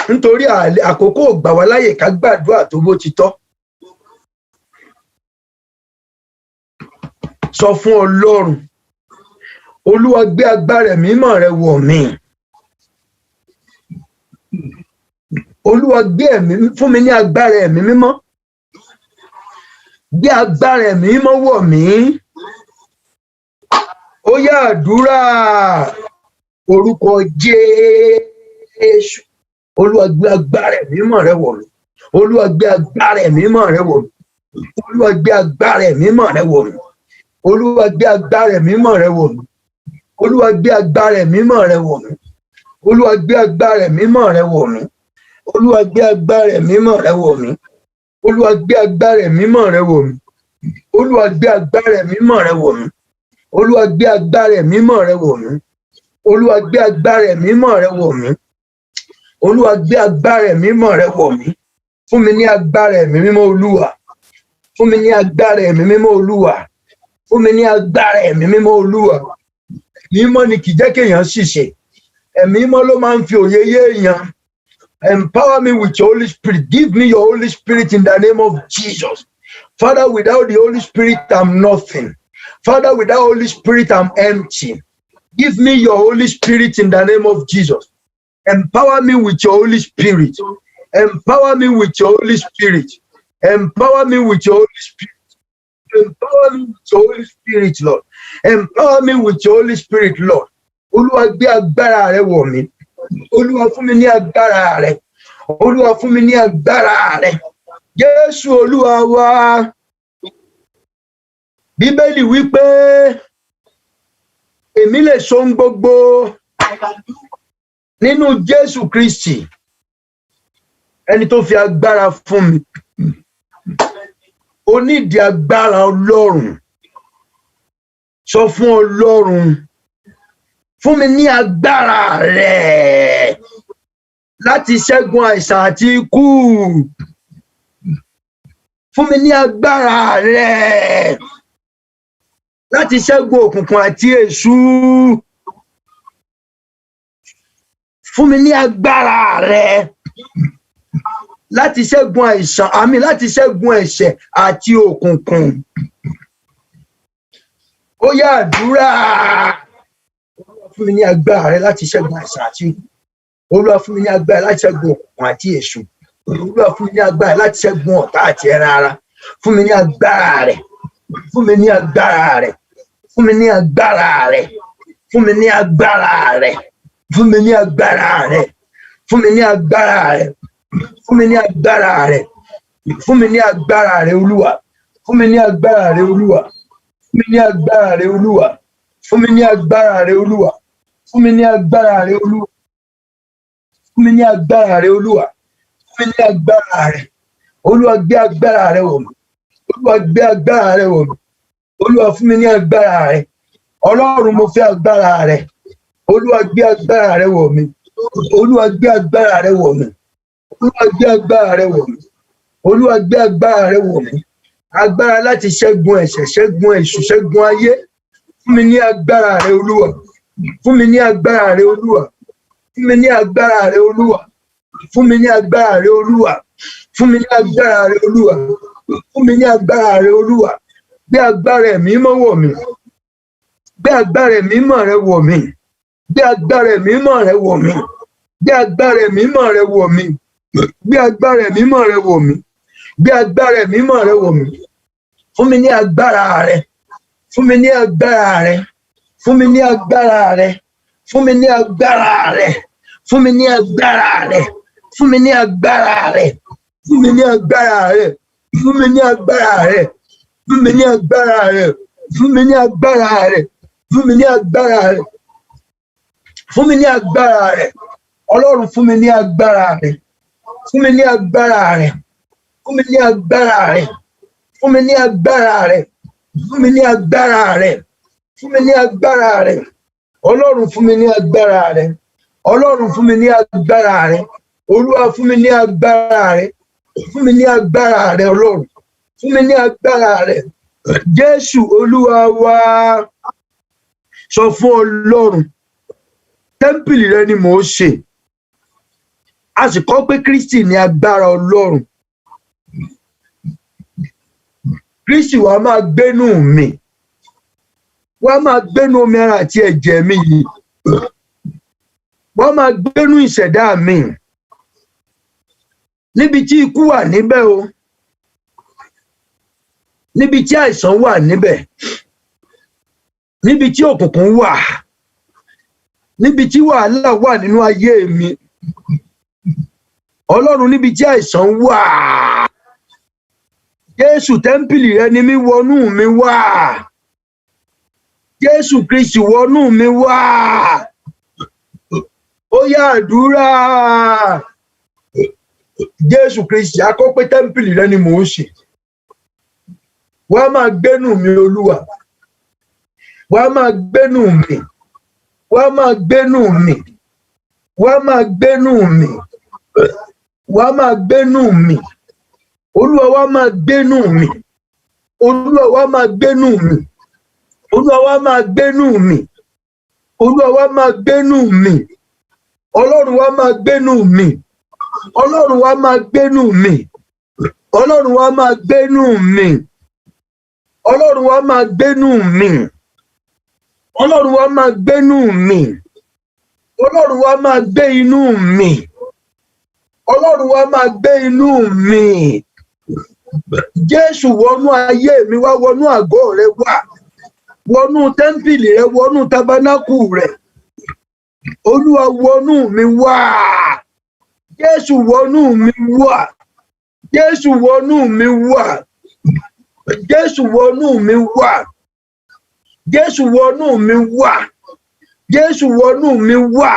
nítorí àkókò ò gbà wá láyè ká gbàdúrà tó bó ti tọ́. Sọ fún Ọlọ́run, Olúwa, gbé agbára ẹ̀mí mímọ́ rẹ wọ̀ mí. Olúwa, gbé ẹ̀mí fún mi ní agbára ẹ̀mí mímọ́. Gbé agbára ẹ̀mí mímọ́ wọ̀ mí. Ó yá, àdúrà. Orúkọ Jésù. Olúwa, gbé agbára ẹ̀mí mímọ́ rẹ wọ̀ mí. Olúwa, gbé agbára ẹ̀mí mímọ́ rẹ wọ̀ mí. Olúwa, gbé agbára ẹ̀mí mímọ́ rẹ wọ̀ mí. Olúwa, gbé agbára ẹ̀mí mímọ́ rẹ wọ̀ mí. Olúwa, gbé agbára ẹ̀mí mímọ́ rẹ wọ̀ mí. Olúwa, gbé agbára ẹ̀mí mímọ́ rẹ wọ̀ mí. Olúwa, gbé agbára ẹ̀mí mímọ́ rẹ wọ̀ mí. Olúwa, gbé agbára ẹ̀mí mímọ́ rẹ wọ̀ mí. Olúwa, gbé agbára ẹ̀mí mímọ́ rẹ wọ̀ mí. Olúwa, gbé agbára ẹ̀mí mímọ́ rẹ wọ̀ mí. Olúwa, gbé agbára ẹ̀mí mímọ́ rẹ wọ̀ mí. Olúwa, gbé agbára ẹ̀mí mímọ́ rẹ wọ̀ mí. Fún mi ní agbára ẹ̀mí mímọ́, Olúwa. Fún mi ní agbára ẹ̀mí mímọ́, Olúwa. Fún mi ní agbára ẹ̀mí mímọ́, Olúwa. Ẹ̀mí mímọ́ ni kì í jẹ́ kéèyàn ṣìṣe. Ẹ̀mí mímọ́ ló máa ń fi òye yé èèyàn. Empower me with your Holy Spirit. Give me your Holy Spirit in the name of Jesus. Father, without the Holy Spirit, I'm nothing. Father, without Holy Spirit, I'm empty. Give me your Holy Spirit in the name of Jesus. Empower me with your Holy Spirit. Empower me with your Holy Spirit. Empower me with your Holy Spirit. Empower me with your Holy Spirit, Lord. Empower me with your Holy Spirit, Lord. Olúwa, gbé agbára rẹ wọ̀ mí. Olúwa, fún mi ní agbára rẹ. Olúwa, fún mi ní agbára rẹ. Jésù Olúwa wa. Bíbélì wí pé èmi lè so ohun gbogbo nínú Jésù Kristi, ẹni tó fi agbára fún mi. O nídìí agbára Ọlọ́run. Sọ fún Ọlọ́run, Fún mi ní agbára rẹ láti ṣẹ́gun àìsàn àti ikú. Fún mi ní agbára rẹ láti ṣẹ́gun òkùnkùn àti èṣù. Fún mi ní agbára rẹ láti ṣẹ́gun àìsàn àmì láti ṣẹ́gun ẹ̀ṣẹ̀ àti òkùnkùn. Ó yá, àdúrà. Olúwa, fún mi ní agbára rẹ láti ṣẹ́gun àìsàn àti ikú. Olúwa, fún mi ní agbára láti ṣẹ́gun òkùnkùn àti èṣù. Olúwa, fún mi ní agbára láti ṣẹ́gun ọ̀tá àti ẹran ara. Fún mi ní agbára rẹ. Fún mi ní agbára rẹ. Fún mi ní agbára rẹ. Fún mi ní agbára rẹ. Fún mi ní agbára rẹ. Fún mi ní agbára rẹ. Fún mi ní agbára rẹ. Fún mi ní agbára rẹ, Olúwa. Fún mi ní agbára rẹ, Olúwa. Fún mi ní agbára rẹ, Olúwa. Fún mi ní agbára rẹ, Olúwa. Fún mi ní agbára rẹ, Olúwa. Fún mi ní agbára rẹ, Olúwa. Fún mi ní agbára rẹ. Olúwa, gbé agbára rẹ wọ̀ mí. Olúwa, gbé agbára rẹ wọ̀ mí. Olúwa, fún mi ní agbára rẹ. Ọlọ́run, mo fẹ́ agbára rẹ. Olúwa, gbé agbára rẹ wọ̀ mí. Olúwa, gbé agbára rẹ wọ̀ mí. Olúwa, gbé agbára rẹ wọ̀ mí. Olúwa, gbé agbára rẹ wọ̀ mí. Agbára láti ṣẹ́gun ẹ̀ṣẹ̀, ṣẹ́gun èṣù, ṣẹ́gun ayé. Fún mi ní agbára rẹ, Olúwa. Fún mi ní agbára rẹ, Olúwa. Fún mi ní agbára rẹ, Olúwa. Fún mi ní agbára rẹ, Olúwa. Fún mi ní agbára rẹ, Olúwa. Fún mi ní agbára rẹ, Olúwa. Gbé agbára ẹ̀mí mọ́ wọ̀ mí. Gbé agbára ẹ̀mí mọ́ rẹ wọ̀ mí. Gbé agbára ẹ̀mí mọ́ rẹ wọ̀ mí. Gbé agbára ẹ̀mí mọ́ rẹ wọ̀ mí. Gbé agbára ẹ̀mí mọ́ rẹ wọ̀ mí. Gbé agbára ẹ̀mí mọ́ rẹ wọ̀ mí. Fún mi ní agbára rẹ. Fún mi ní agbára rẹ. Fún mi ní agbára rẹ. Fún mi ní agbára rẹ. Fún mi ní agbára rẹ. Fún mi ní agbára rẹ. Fún mi ní agbára rẹ. Fún mi ní agbára rẹ. Fún mi ní agbára rẹ. Fún mi ní agbára rẹ. Fún mi ní agbára rẹ. Fún mi ní agbára rẹ. Ọlọ́run, fún mi ní agbára rẹ. Fún mi ní agbára rẹ. Fún mi ní agbára rẹ. Fún mi ní agbára rẹ. Fún mi ní agbára rẹ. Fún mi ní agbára rẹ. Ọlọ́run, fún mi ní agbára rẹ. Ọlọ́run, fún mi ní agbára rẹ. Olúwa, fún mi ní agbára rẹ. Fún mi ní agbára rẹ, Ọlọ́run. Fún mi ní agbára rẹ. Jésù Olúwa wa. Sọ fún Ọlọ́run, tẹ́ḿpìlì rẹ ni mò ń ṣe. A sì kọ́ pé Kristi ní agbára Ọlọ́run. Kristi, wàá máa gbénú mi. Wàá máa gbénú omi ara àti ẹ̀jẹ̀ mi yìí. Wàá máa gbénú ìṣẹ̀dá mi. Níbi tí ikú wà níbẹ̀ o. Níbi tí àìsàn wà níbẹ̀. Níbi tí òkùnkùn wà. Níbi tí wàhálà wà nínú ayé mi. Ọlọ́run, níbi tí àìsàn wà. Jésù, tẹ́ḿpìlì rẹ ni mí, wọnú mi wá. Jésù Kristi, wọnú mi wá. Ó yá, àdúrà. Jésù Kristi, akọ́ pé tẹ́ḿpìlì rẹ ni mò ń ṣe. Wàá máa gbénú mi, Olúwa. Wàá máa gbénú mi. Wàá máa gbénú mi. Wàá máa gbénú mi. Wàá máa gbénú mi. Olúwa, wàá máa gbénú mi. Olúwa, wàá máa gbénú mi. Olúwa, wàá máa gbénú mi. Olúwa, wàá máa gbénú mi. Ọlọ́run, wàá máa gbénú mi. Ọlọ́run, wàá máa gbénú mi. Ọlọ́run, wàá máa gbénú mi. Ọlọ́run, wàá máa gbénú mi. Ọlọ́run, wàá máa gbénú mi. Ọlọ́run, wàá máa gbé inú mi. Ọlọ́run, wàá máa gbé inú mi. Jésù, wọnú ayé mi wá, wọnú àgọ́ rẹ wá, wọnú tẹ́ḿpìlì rẹ, wọnú tabernacle rẹ. Olúwa, wọnú mi wá. Jésù, wọnú mi wá. Jésù, wọnú mi wá. Jésù, wọnú mi wá. Jésù, wọnú mi wá. Jésù, wọnú mi wá.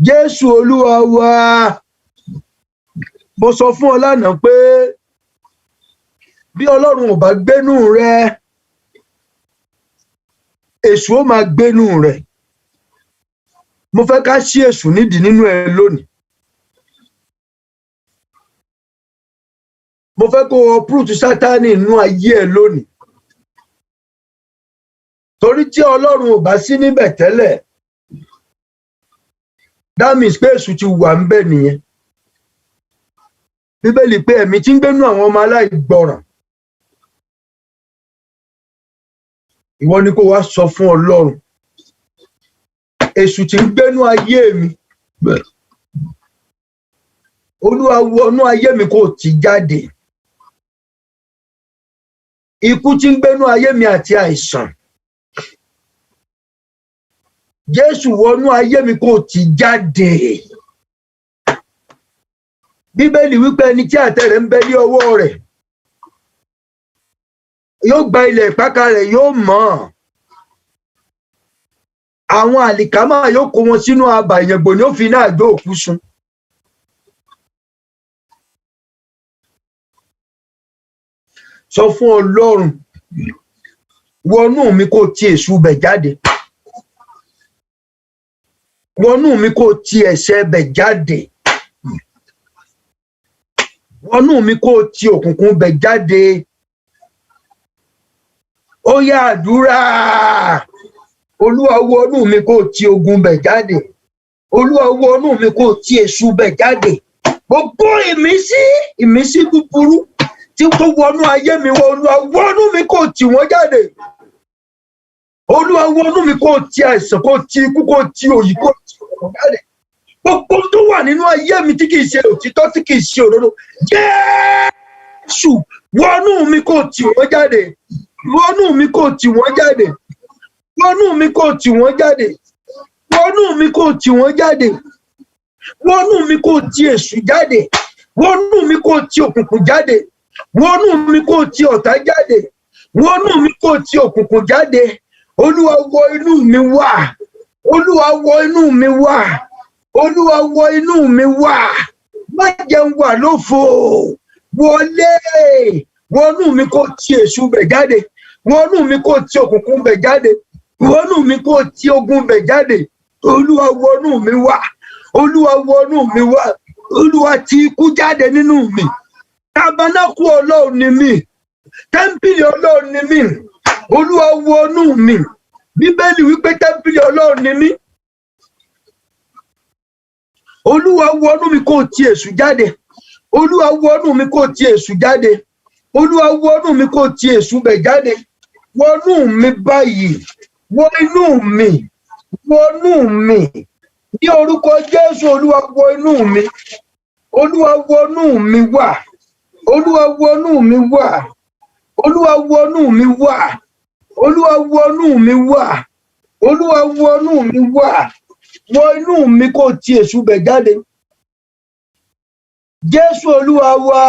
Jésù Olúwa wa. Mo sọ fún ọ lánàá pé bí Ọlọ́run ò bá gbénú rẹ, èṣù ó máa gbénú rẹ. Mo fẹ́ ká ṣí èṣù nídìí nínú ẹ lónìí. Mo fẹ́ kó o uproot Sátánì nínú ayé ẹ lónìí. Torí tí Ọlọ́run ò bá sí níbẹ̀ tẹ́lẹ̀, that means pé èṣù ti wà ńbẹ̀ nìyẹn. Bíbélì pé ẹ̀mí tí ń gbénú àwọn ọmọ aláìgbọràn. Ìwọ ni kó wá sọ fún Ọlọ́run. Èṣù tí ń gbénú ayé mi. Olúwa, wọnú ayé mi kó tì jáde. Ikú tí ń gbénú ayé mi àti àìsàn. Jésù, wọnú ayé mi kó tì jáde. Bíbélì wípé ẹni tí àtẹ rẹ̀ ń bẹ ní ọwọ́ rẹ̀ yóò gba ilẹ̀ ìpáka rẹ̀, yóò mọ̀. Àwọn àlìkámà yóò kó wọn sínú abà, ìyàngbò ni ó fi iná àjò òkú sun. Sọ fún Ọlọ́run, wọnú mi kó ti èṣù bẹ̀ jáde. Wọnú mi kó ti ẹ̀ṣẹ̀ bẹ̀ jáde. Wọnú mi kó ti òkùnkùn bẹ̀ jáde. Ó yá, àdúrà. Olúwa, wọnú mi kó ti ogun bẹ̀ jáde. Olúwa, wọnú mi kó ti èṣù bẹ̀ jáde. Gbogbo ìmísí, ìmísí búburú tí tó wọnú ayé mi wọ, Olúwa, wọnú mi kó tì wọ́n jáde. Olúwa, wọnú mi kó ti àìsàn, kó ti ikú, kó ti òyì, kó ti òkùnkùn jáde. Gbogbo tó wà nínú ayé mi tí kìí ṣe òtítọ́, tí kìí ṣe òdodo, Jésù, wọnú mi kó tì wọ́n jáde. Wọnú mi kó tì wọ́n jáde. Wọnú mi kó tì wọ́n jáde. Wọnú mi kó tì wọ́n jáde. Wọnú mi kó ti èṣù jáde. Wọnú mi kó ti òkùnkùn jáde. Wọnú mi kó ti ọ̀tá jáde. Wọnú mi kó ti òkùnkùn jáde. Olúwa, wọ inú mi wá. Olúwa, wọ inú mi wá. Olúwa, wọ inú mi wá. Má jẹun wà lófo. Wọlé, wọnú mi kó ti èṣù bẹ̀ jáde. Wọnú mi kó ti òkùnkùn bẹ̀ jáde. Wọnú mi kó ti ogun bẹ̀ jáde. Olúwa, wọnú mi wá. Olúwa, wọnú mi wá. Olúwa, ti ikú jáde nínú mi. Tabernacle Ọlọ́run ni mí, tẹ́ḿpìlì Ọlọ́run ni mí. Olúwa, wọnú mi. Bíbélì wípé tẹ́ḿpìlì Ọlọ́run ni mí. Olúwa, wọnú mi kó ti èṣù jáde. Olúwa, wọnú mi kó ti èṣù jáde. Olúwa, wọnú mi kó ti èṣù bẹ̀ jáde. Wọnú mi báyìí, wọ inú mi, wọnú mi ní orúkọ Jésù. Olúwa, wọ inú mi. Olúwa, wọnú mi wá. Olúwa, wọnú mi wá. Olúwa, wọnú mi wá. Olúwa, wọnú mi wá. Olúwa, wọnú mi wá. Wọ inú mi kó ti èṣù bẹ̀ jáde. Jésù Olúwa wa.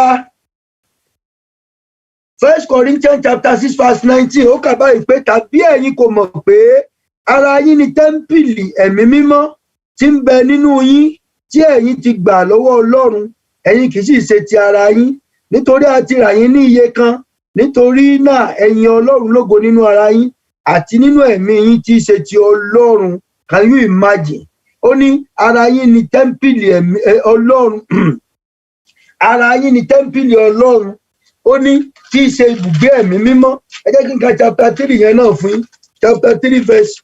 First Corinthians chapter 6 verse 19, ó kà báyìí pé, "Tàbí ẹ̀yin kò mọ̀ pé ara yín ni tẹ́ḿpìlì Ẹ̀mí Mímọ́ tí ń bẹ nínú yín, tí ẹ̀yin ti gbà lọ́wọ́ Ọlọ́run? Ẹ̀yin kì í sì ṣe ti ara yín, nítorí a ti rà yín ní iye kan. Nítorí náà, ẹ yin Ọlọ́run lógo nínú ara yín àti nínú ẹ̀mí yín tí í ṣe ti Ọlọ́run." Can you imagine? Ó ní ara yín ni tẹ́ḿpìlì ẹ̀mí Ọlọ́run, ara yín ni tẹ́ḿpìlì Ọlọ́run, ó ní tí í ṣe ibùgbé Ẹ̀mí Mímọ́. Ẹ jẹ́ kí n ka chapter 3 yẹn náà fún yín, chapter 3 verse.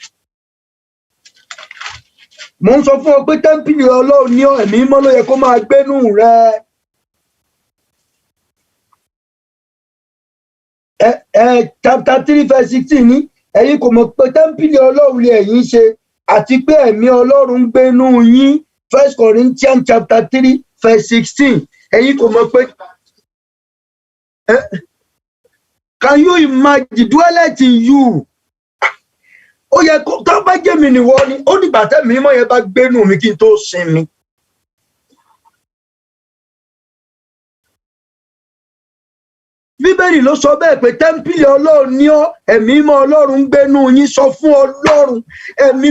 Mo ń sọ fún ọ pé tẹ́ḿpìlì Ọlọ́run ní Ẹ̀mí Mímọ́ ló yẹ kó máa gbénú rẹ. Ẹ chapter 3 verse 16 ní, "Ẹ̀yin kò mọ̀ pé tẹ́ḿpìlì Ọlọ́run lè ẹ̀yin ṣe, àti pé Ẹ̀mí Ọlọ́run ń gbénú yín?" First Corinthians chapter 3 verse 16. Ẹ̀yin kò mọ̀ pé. Can you imagine? Dwelleth in you. Ó yẹ kó tó bá jẹ́ mi nìwọ ni, ó dìgbà tẹ́mi mímọ́ yẹn bá gbénú mi kí n tó sinmi. Bíbélì ló sọ bẹ́ẹ̀ pé tẹ́ḿpìlì Ọlọ́run ní ọ́, Ẹ̀mí Mímọ́ Ọlọ́run ń gbénú yín. Sọ fún Ọlọ́run ẹ̀mí.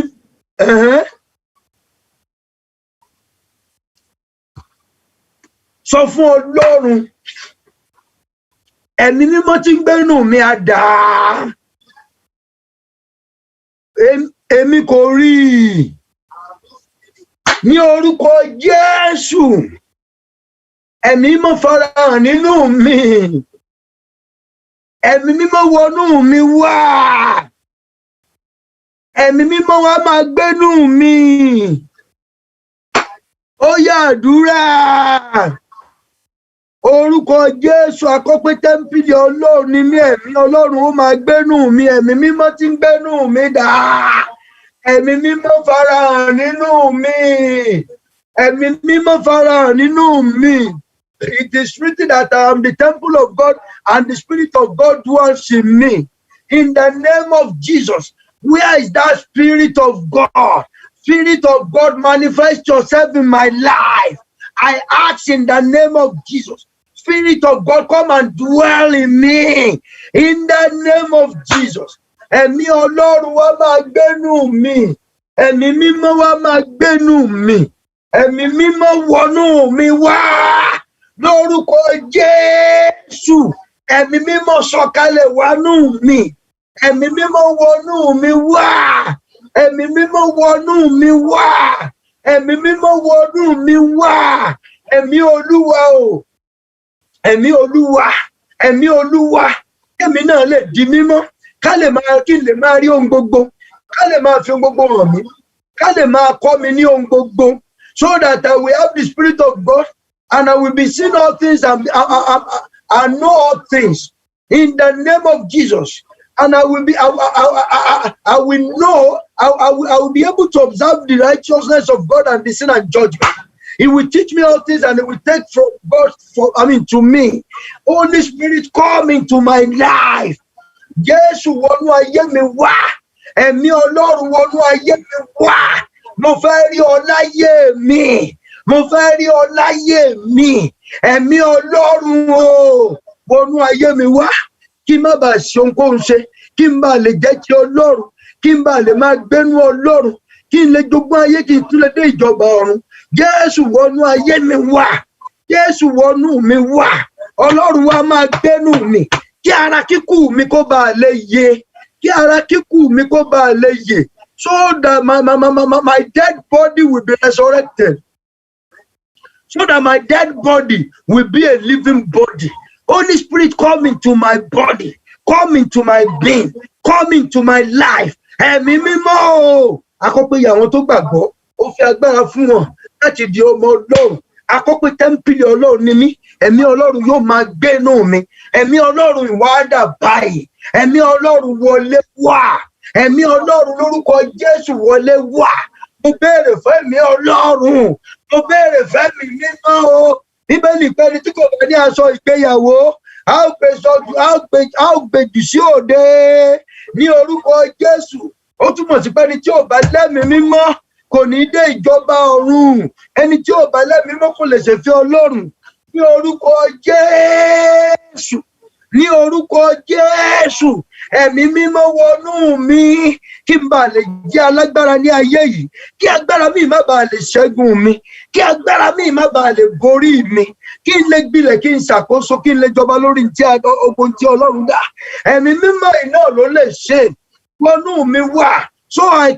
Sọ fún Ọlọ́run, Ẹ̀mí Mímọ́ tí ń gbénú mi á dà á. Èmi kò rí i. Ní orúkọ Jésù, Ẹ̀mí Mímọ́ farahàn nínú mi. Ẹ̀mí Mímọ́ wọnú mi wá. Ẹ̀mí Mímọ́ wá máa gbénú mi. Ó yá, àdúrà. Orúkọ Jésù, akọ́pé tẹ́ḿpìlì Ọlọ́run ní mí. Ẹ̀mí Ọlọ́run ó máa gbénú mi. Ẹ̀mí Mímọ́ tí ń gbénú mi dà? Ẹ̀mí Mímọ́ farahàn nínú mi. Ẹ̀mí Mímọ́ farahàn nínú mi. It is written that I am the temple of God and the Spirit of God dwells in me. In the name of Jesus, where is that Spirit of God? Spirit of God, manifest yourself in my life. I ask in the name of Jesus. Spirit of God, come and dwell in me. In the name of Jesus. Ẹ̀mí Ọlọ́run wá máa gbénú mi. Ẹ̀mí Mímọ́ wá máa gbénú mi. Ẹ̀mí Mímọ́ wọnú mi wá. Lórúkọ Jésù. Ẹ̀mí Mímọ́ sọ̀kalẹ̀ wánú mi. Ẹ̀mí Mímọ́ wọnú mi wá. Ẹ̀mí Mímọ́ wọnú mi wá. Ẹ̀mí Mímọ́ wọnú mi wá. Ẹ̀mí Olúwa o. Ẹ̀mí Olúwa. Ẹ̀mí Olúwa. Kẹ́mi náà lè di mímọ́. Ká lè máa kí n lè máa rí ohun gbogbo. Ká lè máa fi ohun gbogbo hàn mí. Ká lè máa kọ́ mi ní ohun gbogbo. So that I will have the Spirit of God and I will be seeing all things and know all things. In the name of Jesus. And I will be, I will know, I will be able to observe the righteousness of God and the sin and judgment. He will teach me all things and he will take from God for, I mean, to me. Holy Spirit, come into my life. Jésù, wọnú ayé mi wá. Ẹ̀mí Ọlọ́run, wọnú ayé mi wá. Mo fẹ́ rí ọ láyé mi. Mo fẹ́ rí ọ láyé mi. Ẹ̀mí Ọlọ́run o, wọnú ayé mi wá. Kí n má bàa ṣe ohunkóhun ṣe. Kí n bá lè jẹ́ ti Ọlọ́run. Kí n bá lè máa gbénú Ọlọ́run. Kí n lè jogún ayé, kí n tún lè dé ìjọba ọ̀run. Jésù, wọnú ayé mi wá. Jésù, wọnú mi wá. Ọlọ́run wa máa gbénú mi. Kí ara kíkú mi kó bàa lè yè. Kí ara kíkú mi kó bàa lè yè. So that my dead body will be resurrected. So that my dead body will be a living body. Holy Spirit, come into my body. Come into my being. Come into my life. Ẹ̀mí Mímọ́ o. Akọ́pẹ́ àwọn tó gbàgbọ́, ó fi agbára fún wọn láti di ọmọ Ọlọ́run. Akọ́pẹ́ tẹ́ḿpìlì Ọlọ́run ni mí. Ẹ̀mí Ọlọ́run yóò máa gbé inú mi. Ẹ̀mí Ọlọ́run, ìwádà báyìí. Ẹ̀mí Ọlọ́run, wọlé wá. Ẹ̀mí Ọlọ́run, lórúkọ Jésù, wọlé wá. Mo béèrè fún Ẹ̀mí Ọlọ́run. Mo béèrè fún Ẹ̀mí Mímọ́ o. Bíbélì pé ẹni tí kò bá ní aṣọ ìgbéyàwó, a ó gbé jù sí òde ní orúkọ Jésù. Ó túmọ̀ sí pé ẹni tí ò bá lẹ́mìí mímọ́ kò ní dé ìjọba ọ̀run. Ẹni tí ò bá lẹ́mìí mímọ́ kò lè ṣèfẹ́ Ọlọ́run. Ní orúkọ Jésù, ní orúkọ Jésù, Ẹ̀mí Mímọ́ wọnú mi, kí n bá lè jẹ́ alágbára ní ayé yìí, kí agbára mi má bàa lè ṣẹ́gun mi, kí agbára mi má bàa lè borí mi, kí n lè gbilẹ̀, kí n ṣàkóso, kí n lè jọba lórí tí ogun tí Ọlọ́run dá. Ẹ̀mí Mímọ́ iná ló lè ṣe. Wọnú mi wá, so I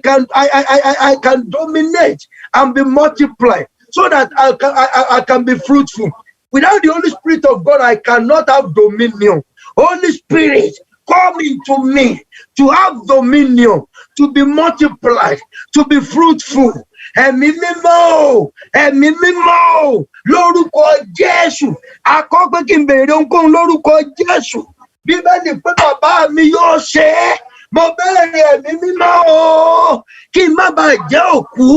can dominate and be multiplied, so that I can be fruitful. Without the Holy Spirit of God, I cannot have dominion. Holy Spirit, come into me to have dominion, to be multiplied, to be fruitful. Ẹ̀mí Mímọ́ o, Ẹ̀mí Mímọ́ o, lórúkọ Jésù. Akọ́ pé kí n béèrè ohunkóhun lórúkọ Jésù. Bíbélì pé bàbá mi yóò ṣe é. Mo béèrè Ẹ̀mí Mímọ́ o, kí n má bàa jẹ́ òkú.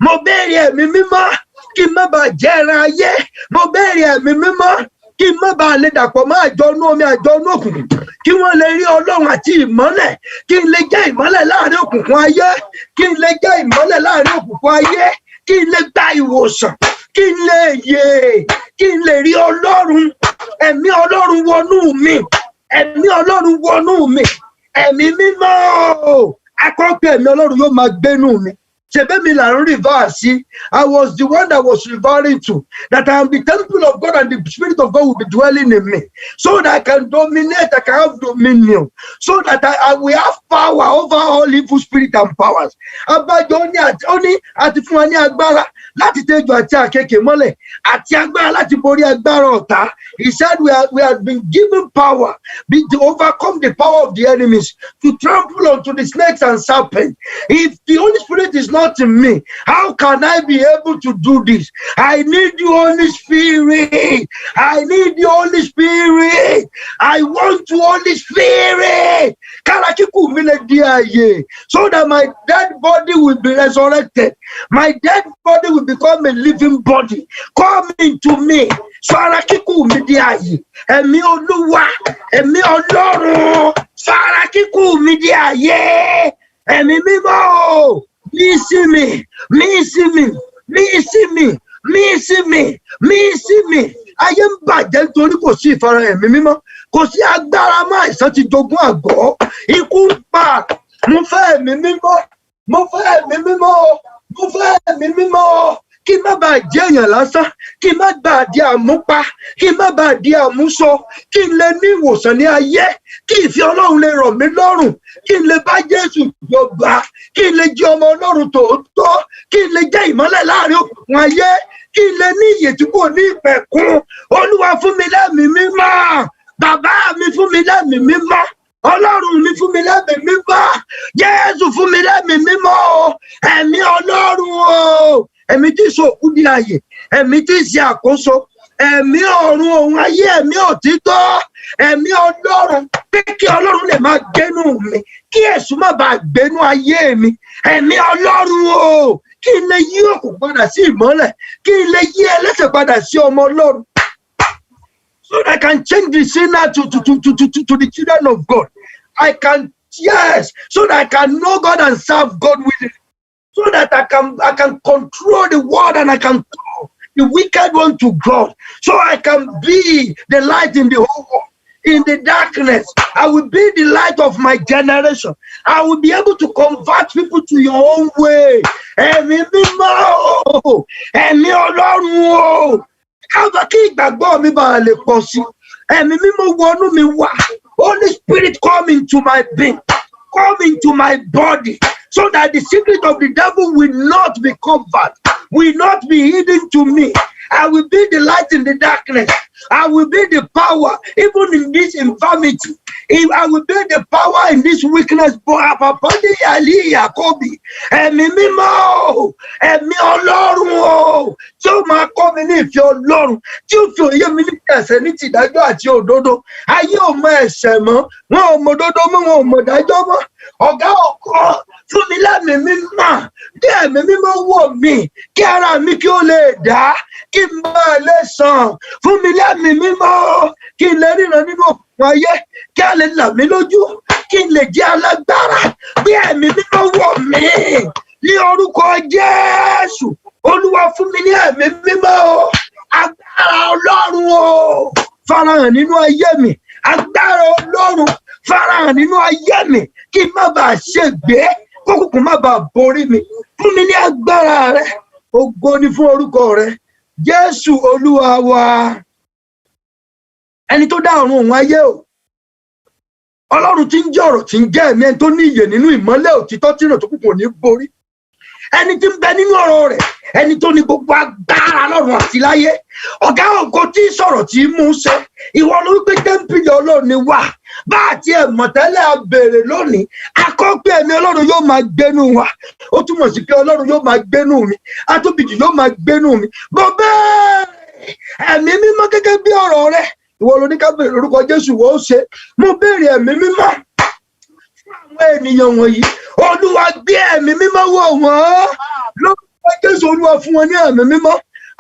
Mo béèrè Ẹ̀mí Mímọ́, kí n má bàa jẹ́ ẹran ayé. Mo béèrè Ẹ̀mí Mímọ́, kí n má bàa lè dàpọ̀ mọ́ àjọ inú omi, àjọ inú òkùnkùn, kí wọ́n lè rí Ọlọ́run àti ìmọ́lẹ̀, kí n lè jẹ́ ìmọ́lẹ̀ láàrin òkùnkùn ayé, kí n lè jẹ́ ìmọ́lẹ̀ láàrin òkùnkùn ayé, kí n lè gba ìwòsàn, kí n lè yè, kí n lè rí Ọlọ́run. Ẹ̀mí Ọlọ́run, wọnú mi. Ẹ̀mí Ọlọ́run, wọnú mi. Ẹ̀mí Mímọ́, akọ́pẹ́ Ẹ̀mí Ọlọ́run yóò máa gbénú mi. Ṣebí èmi là ń refer sí. I was the one that was referring to that I am the temple of God and the Spirit of God will be dwelling in me, so that I can dominate, I can have dominion, so that I will have power over all evil spirit and powers. Abájọ, ó ní àti ó ní àti fún wa ní agbára láti tẹ ejò àti àkekèé mọ́lẹ̀, àti agbára láti borí agbára ọ̀tá. He said we have been given power to overcome the power of the enemies, to trample onto the snakes and serpents. If the Holy Spirit is not in me, how can I be able to do this? I need the Holy Spirit. I need the Holy Spirit. I want the Holy Spirit. Kára kíkú mi lè di ààyè, so that my dead body will be resurrected. My dead body will become a living body. Come into me. Sọ ara kíkú mi di ààyè. Ẹ̀mí Olúwa, ẹ̀mí Ọlọ́run, sọ ara kíkú mi di ààyè. Ẹ̀mí Mímọ́ o, mí sí mi, mí sí mi, mí sí mi, mí sí mi, mí sí mi. Ayé ń bàjẹ́ nítorí kò sí ìfarahàn Ẹ̀mí Mímọ́. Kò sí agbára mọ́, àìsàn ti jogún àgọ́. Ikú ń pa. Mo fẹ́ Ẹ̀mí Mímọ́. Mo fẹ́ Ẹ̀mí Mímọ́ o. Mo fẹ́ Ẹ̀mí Mímọ́ o. Kí n má bàa jẹ́ èèyàn lásán, kí n má bàa di àmúpa, kí n má bàa di àmúsọ, kí n lè ní ìwòsàn ní ayé, kí ìfẹ́ Ọlọ́run lè rọ̀ mí lọ́rùn, kí n lè bá Jésù jọba, kí n lè jẹ́ ọmọ Ọlọ́run tòótọ́, kí n lè jẹ́ ìmọ́lẹ̀ láàrin òkùnkùn ayé, kí n lè ní ìyè tí kò ní ìpẹ̀kun. Olúwa, fún mi lẹ́mìí mímọ́. Bàbá mi, fún mi lẹ́mìí mímọ́. Ọlọ́run mi, fún mi lẹ́mìí mímọ́. Jésù, fún mi lẹ́mìí mímọ́ o. Ẹ̀mí Ọlọ́run o, ẹ̀mí tí sọ òkú di àyè, ẹ̀mí tí ṣe àkóso, ẹ̀mí ọ̀run òun ayé, ẹ̀mí òtítọ́, ẹ̀mí Ọlọ́run, pé kí Ọlọ́run lè máa gbénú mi, kí èṣù má bàa gbénú ayé mi. Ẹ̀mí Ọlọ́run o, kí n lè yí òkú padà sí ìmọ́lẹ̀, kí n lè yí ẹlẹ́ṣẹ̀ padà sí ọmọ Ọlọ́run, so that I can change the sinner to the children of God. I can, yes, so that I can know God and serve God with it, so that I can control the world and I can call the wicked one to God, so I can be the light in the whole world. In the darkness, I will be the light of my generation. I will be able to convert people to your own way. Ẹ̀mí Mímọ́ o, Ẹ̀mí Ọlọ́run o, kábà kí ìgbàgbọ́ mi bá lè pọ̀ sí. Ẹ̀mí Mímọ́, wọnú mi wá. Holy Spirit, come into my being, come into my body, so that the secret of the devil will not be covered, will not be hidden to me. I will be the light in the darkness. I will be the power even in this infirmity. If I will be the power in this weakness. Ẹ̀mí Mímọ́ o, Ẹ̀mí Ọlọ́run o, tí ó máa kọ́ mi ní ìfẹ́ Ọlọ́run, tí ó fi òye mi ní ẹ̀ṣẹ̀, ní tìdájọ́ àti òdodo. Ayé ò mọ ẹ̀ṣẹ̀ mọ́, wọn ò mọ òdodo mọ́, wọn ò mọ ìdájọ́ mọ́. Ọ̀gá ọkọ, fún mi lẹ́mìí mímọ́, kí Ẹ̀mí Mímọ́ wọ̀ mí, kí ara mi kí ó lè dá, kí n máa lè sàn. Fún mi lẹ́mìí mímọ́, kí n lè ríran nínú òkùnkùn ayé, kí a lè là mí lójú, kí n lè jẹ́ alágbára. Bí Ẹ̀mí Mímọ́ wọ̀ mí ní orúkọ Jésù. Olúwa, fún mi ní Ẹ̀mí Mímọ́ o. Agbára Ọlọ́run o, farahàn nínú ayé mi. Agbára Ọlọ́run, farahàn nínú ayé mi, kí n má bàa ṣègbé, kókùnkùn má bàa borí mi. Fún mi ní agbára rẹ. Ògo ni fún orúkọ rẹ, Jésù Olúwa wa. Ẹni tó dá ọ̀run òun ayé o, Ọlọ́run tí ń jẹ́ ọ̀rọ̀, tí ń jẹ́ ẹ̀mí, ẹni tó ní ìyè nínú ìmọ́lẹ̀ òtítọ́ tí ìràn tó kùkùn ò ní borí, ẹni tí ń bẹ nínú ọ̀rọ̀ rẹ̀, ẹni tó ní gbogbo agbára lọ́run àti láyé, Ọ̀gá Ògo tí ń sọ̀rọ̀ tí ń mú ṣẹ, ìwọ ló wípé tẹ́ḿpìlì Ọlọ́run ni wà. Bá àti ẹ̀ mọ̀tẹ́lẹ̀, a béèrè lónìí akọ́pẹ́ ẹ̀mí Ọlọ́run yóò máa gbénú wa. Ó túmọ̀ sí pé Ọlọ́run yóò máa gbénú mi, Atóbijù yóò máa gbénú mi. Bọ́ bẹ́ẹ̀, Ẹ̀mí Mímọ́, gẹ́gẹ́ bí ọ̀rọ̀ rẹ, ìwọ ló ní ká béèrè lórúkọ Jésù, wọ́n ó ṣe. Mo béèrè Ẹ̀mí Mímọ́ fún àwọn ènìyàn wọ̀nyí. Olúwa, gbé Ẹ̀mí Mímọ́ wọ̀ wọ́n lórúkọ Jésù. Olúwa, fún wọn ní Ẹ̀mí Mímọ́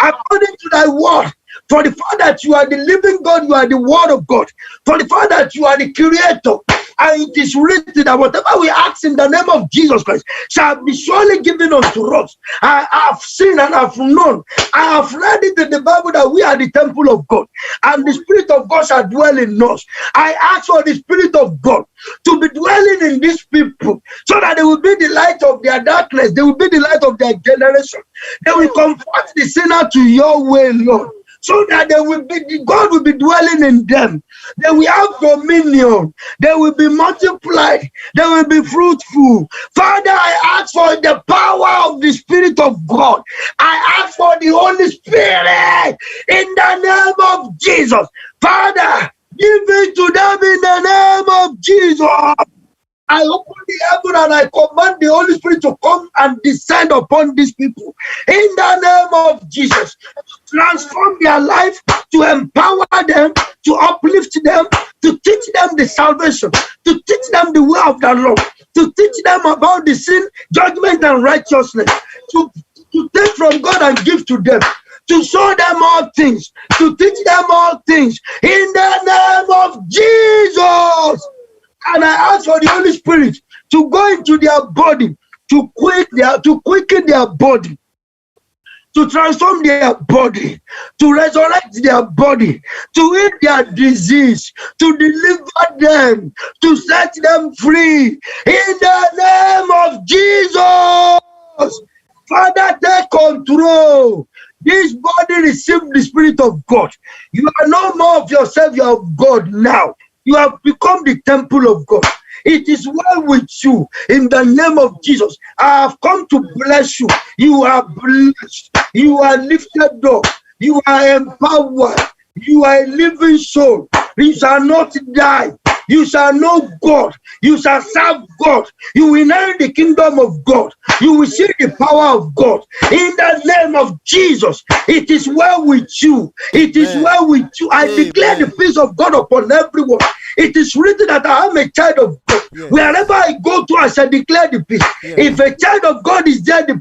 according to thy word. For the fact that you are the living God, you are the word of God. For the fact that you are the creator. And it is written that whatever we ask in the name of Jesus Christ shall be surely given unto us. I have seen and have known. I have read it in the Bible that we are the temple of God, and the Spirit of God shall dwell in us. I ask for the Spirit of God to be dwelling in these people so that they will be the light of their darkness, they will be the light of their generation. They will convert the sinner to your way, Lord, so that they will be, God will be dwelling in them. They will have dominion. They will be multiplied. They will be fruitful. Father, I ask for the power of the Spirit of God. I ask for the Holy Spirit in the name of Jesus. Father, give it to them in the name of Jesus. I open the heaven and I command the Holy Spirit to come and descend upon these people in the name of Jesus. Transform their life, to empower them, to uplift them, to teach them the salvation, to teach them the way of the Lord, to teach them about the sin, judgment, and righteousness, to take from God and give to them, to show them all things, to teach them all things in the name of Jesus. And I ask for the Holy Spirit to go into their body, to quicken their body, to transform their body, to resurrect their body, to heal their disease, to deliver them, to set them free in the name of Jesus. Father, take control. This body received the Spirit of God. You are no more of yourself, you are of God now. You have become the temple of God. It is well with you in the name of Jesus. I have come to bless you. You are blessed. You are lifted up. You are empowered. You are a living soul. You shall not die. You shall know God. You shall serve God. You will inherit the kingdom of God. You will see the power of God. In the name of Jesus, it is well with you. It is well with you. I declare the peace of God upon everyone. It is written that I am a child of God. Yes. Wherever I go to, I shall declare the peace. Yes. If a child of God is there, the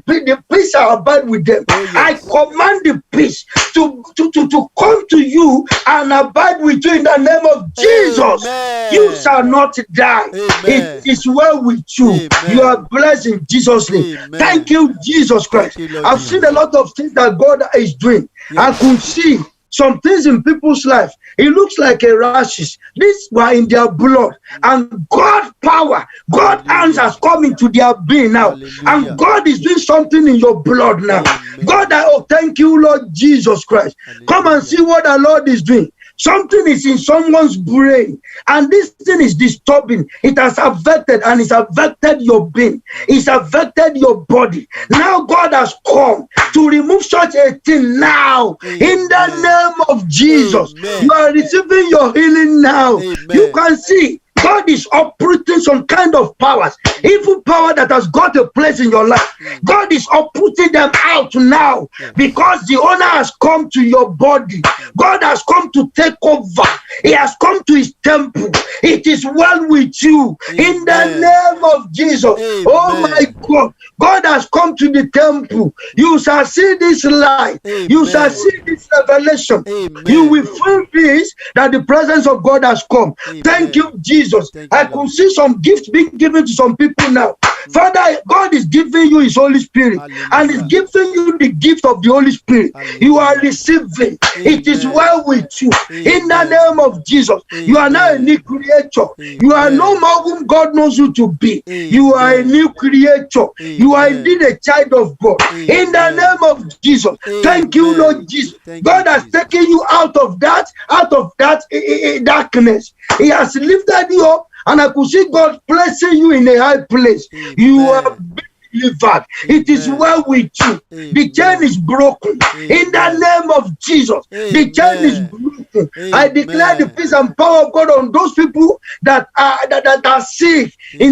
peace shall abide with them. Oh, yes. I command the peace to come to you and abide with you in the name of Jesus. Amen. You shall not die. Amen. It is well with you. Amen. You are blessed in Jesus' name. Amen. Thank you, Jesus Christ. Thank you, Lord I've Jesus. seen a lot of things that God is doing. Yes. I could see some things in people's life. It looks like a rashes. These were in their blood. And God power, God hands has come into their being now. Hallelujah. And God is doing something in your blood now. Amen. God, oh, thank you, Lord Jesus Christ. Hallelujah. Come and see what the Lord is doing. Something is in someone's brain, and this thing is disturbing. It has affected, and it's affected your being. It's affected your body. Now God has come to remove such a thing now. Amen. In the name of Jesus. Amen. You are receiving your healing now. Amen. You can see God is uprooting some kind of powers, evil power that has got a place in your life. God is uprooting them out now because the owner has come to your body. God has come to take over. He has come to his temple. It is well with you. Amen. In the name of Jesus. Amen. Oh my God. God has come to the temple. You shall see this light. Amen. You shall see this revelation. Amen. You will feel this, that the presence of God has come. Amen. Thank you, Jesus. Thank you, I Lord. could see some gifts being given to some people now. Father, God is giving you his Holy Spirit. Hallelujah. And is giving you the gift of the Holy Spirit. Hallelujah. You are receiving. Amen. It is well with you. Amen. In the name of Jesus. Amen. You are now a new creature. Amen. You are no more whom God knows you to be. Amen. You are a new creature. Amen. You are indeed a child of God. Amen. In the name of Jesus. Amen. Thank you, Lord Jesus. Thank God you, has Jesus. taken you out of that darkness. He has lifted you up, and I could see God placing you in a high place. Amen. You are delivered. It is Amen. well with you. Amen. The chain is broken. Amen. In the name of Jesus. Amen. The chain is broken. Amen. I declare the peace and power of God on those people that are that are sick. Amen.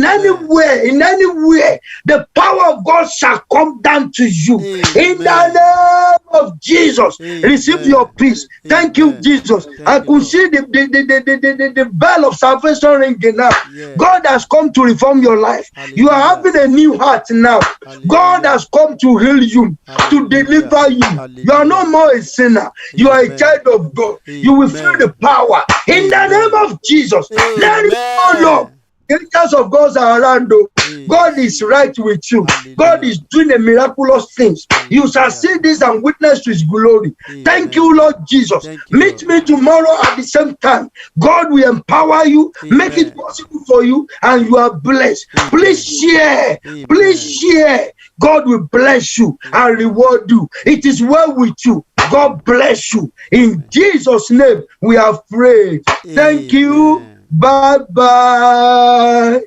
In any way, the power of God shall come down to you. Amen. In the name of Jesus. Amen. Receive your peace. Amen. Thank you, Jesus. Thank I you, could Lord. see the bell of salvation ringing now. Yeah. God has come to reform your life. Hallelujah. You are having a new heart now. Hallelujah. God has come to heal you, Hallelujah. to deliver you. Hallelujah. You are no more a sinner. You are a Amen. child of God. Amen. You will feel the power in Amen. the name of Jesus. Amen. Let it go, Lord. Angels of God are around o. God is right with you. God is doing a miraculous things. You shall see this and witness to his glory. Thank you, Lord Jesus. Thank you, Meet Lord. me tomorrow at the same time. God will empower you, make it Amen. Possible for you, and you are blessed. Please share. Please share. God will bless you and reward you. It is well with you. God bless you. In Jesus' name, we have prayed. Thank you. Amen. Bye bye.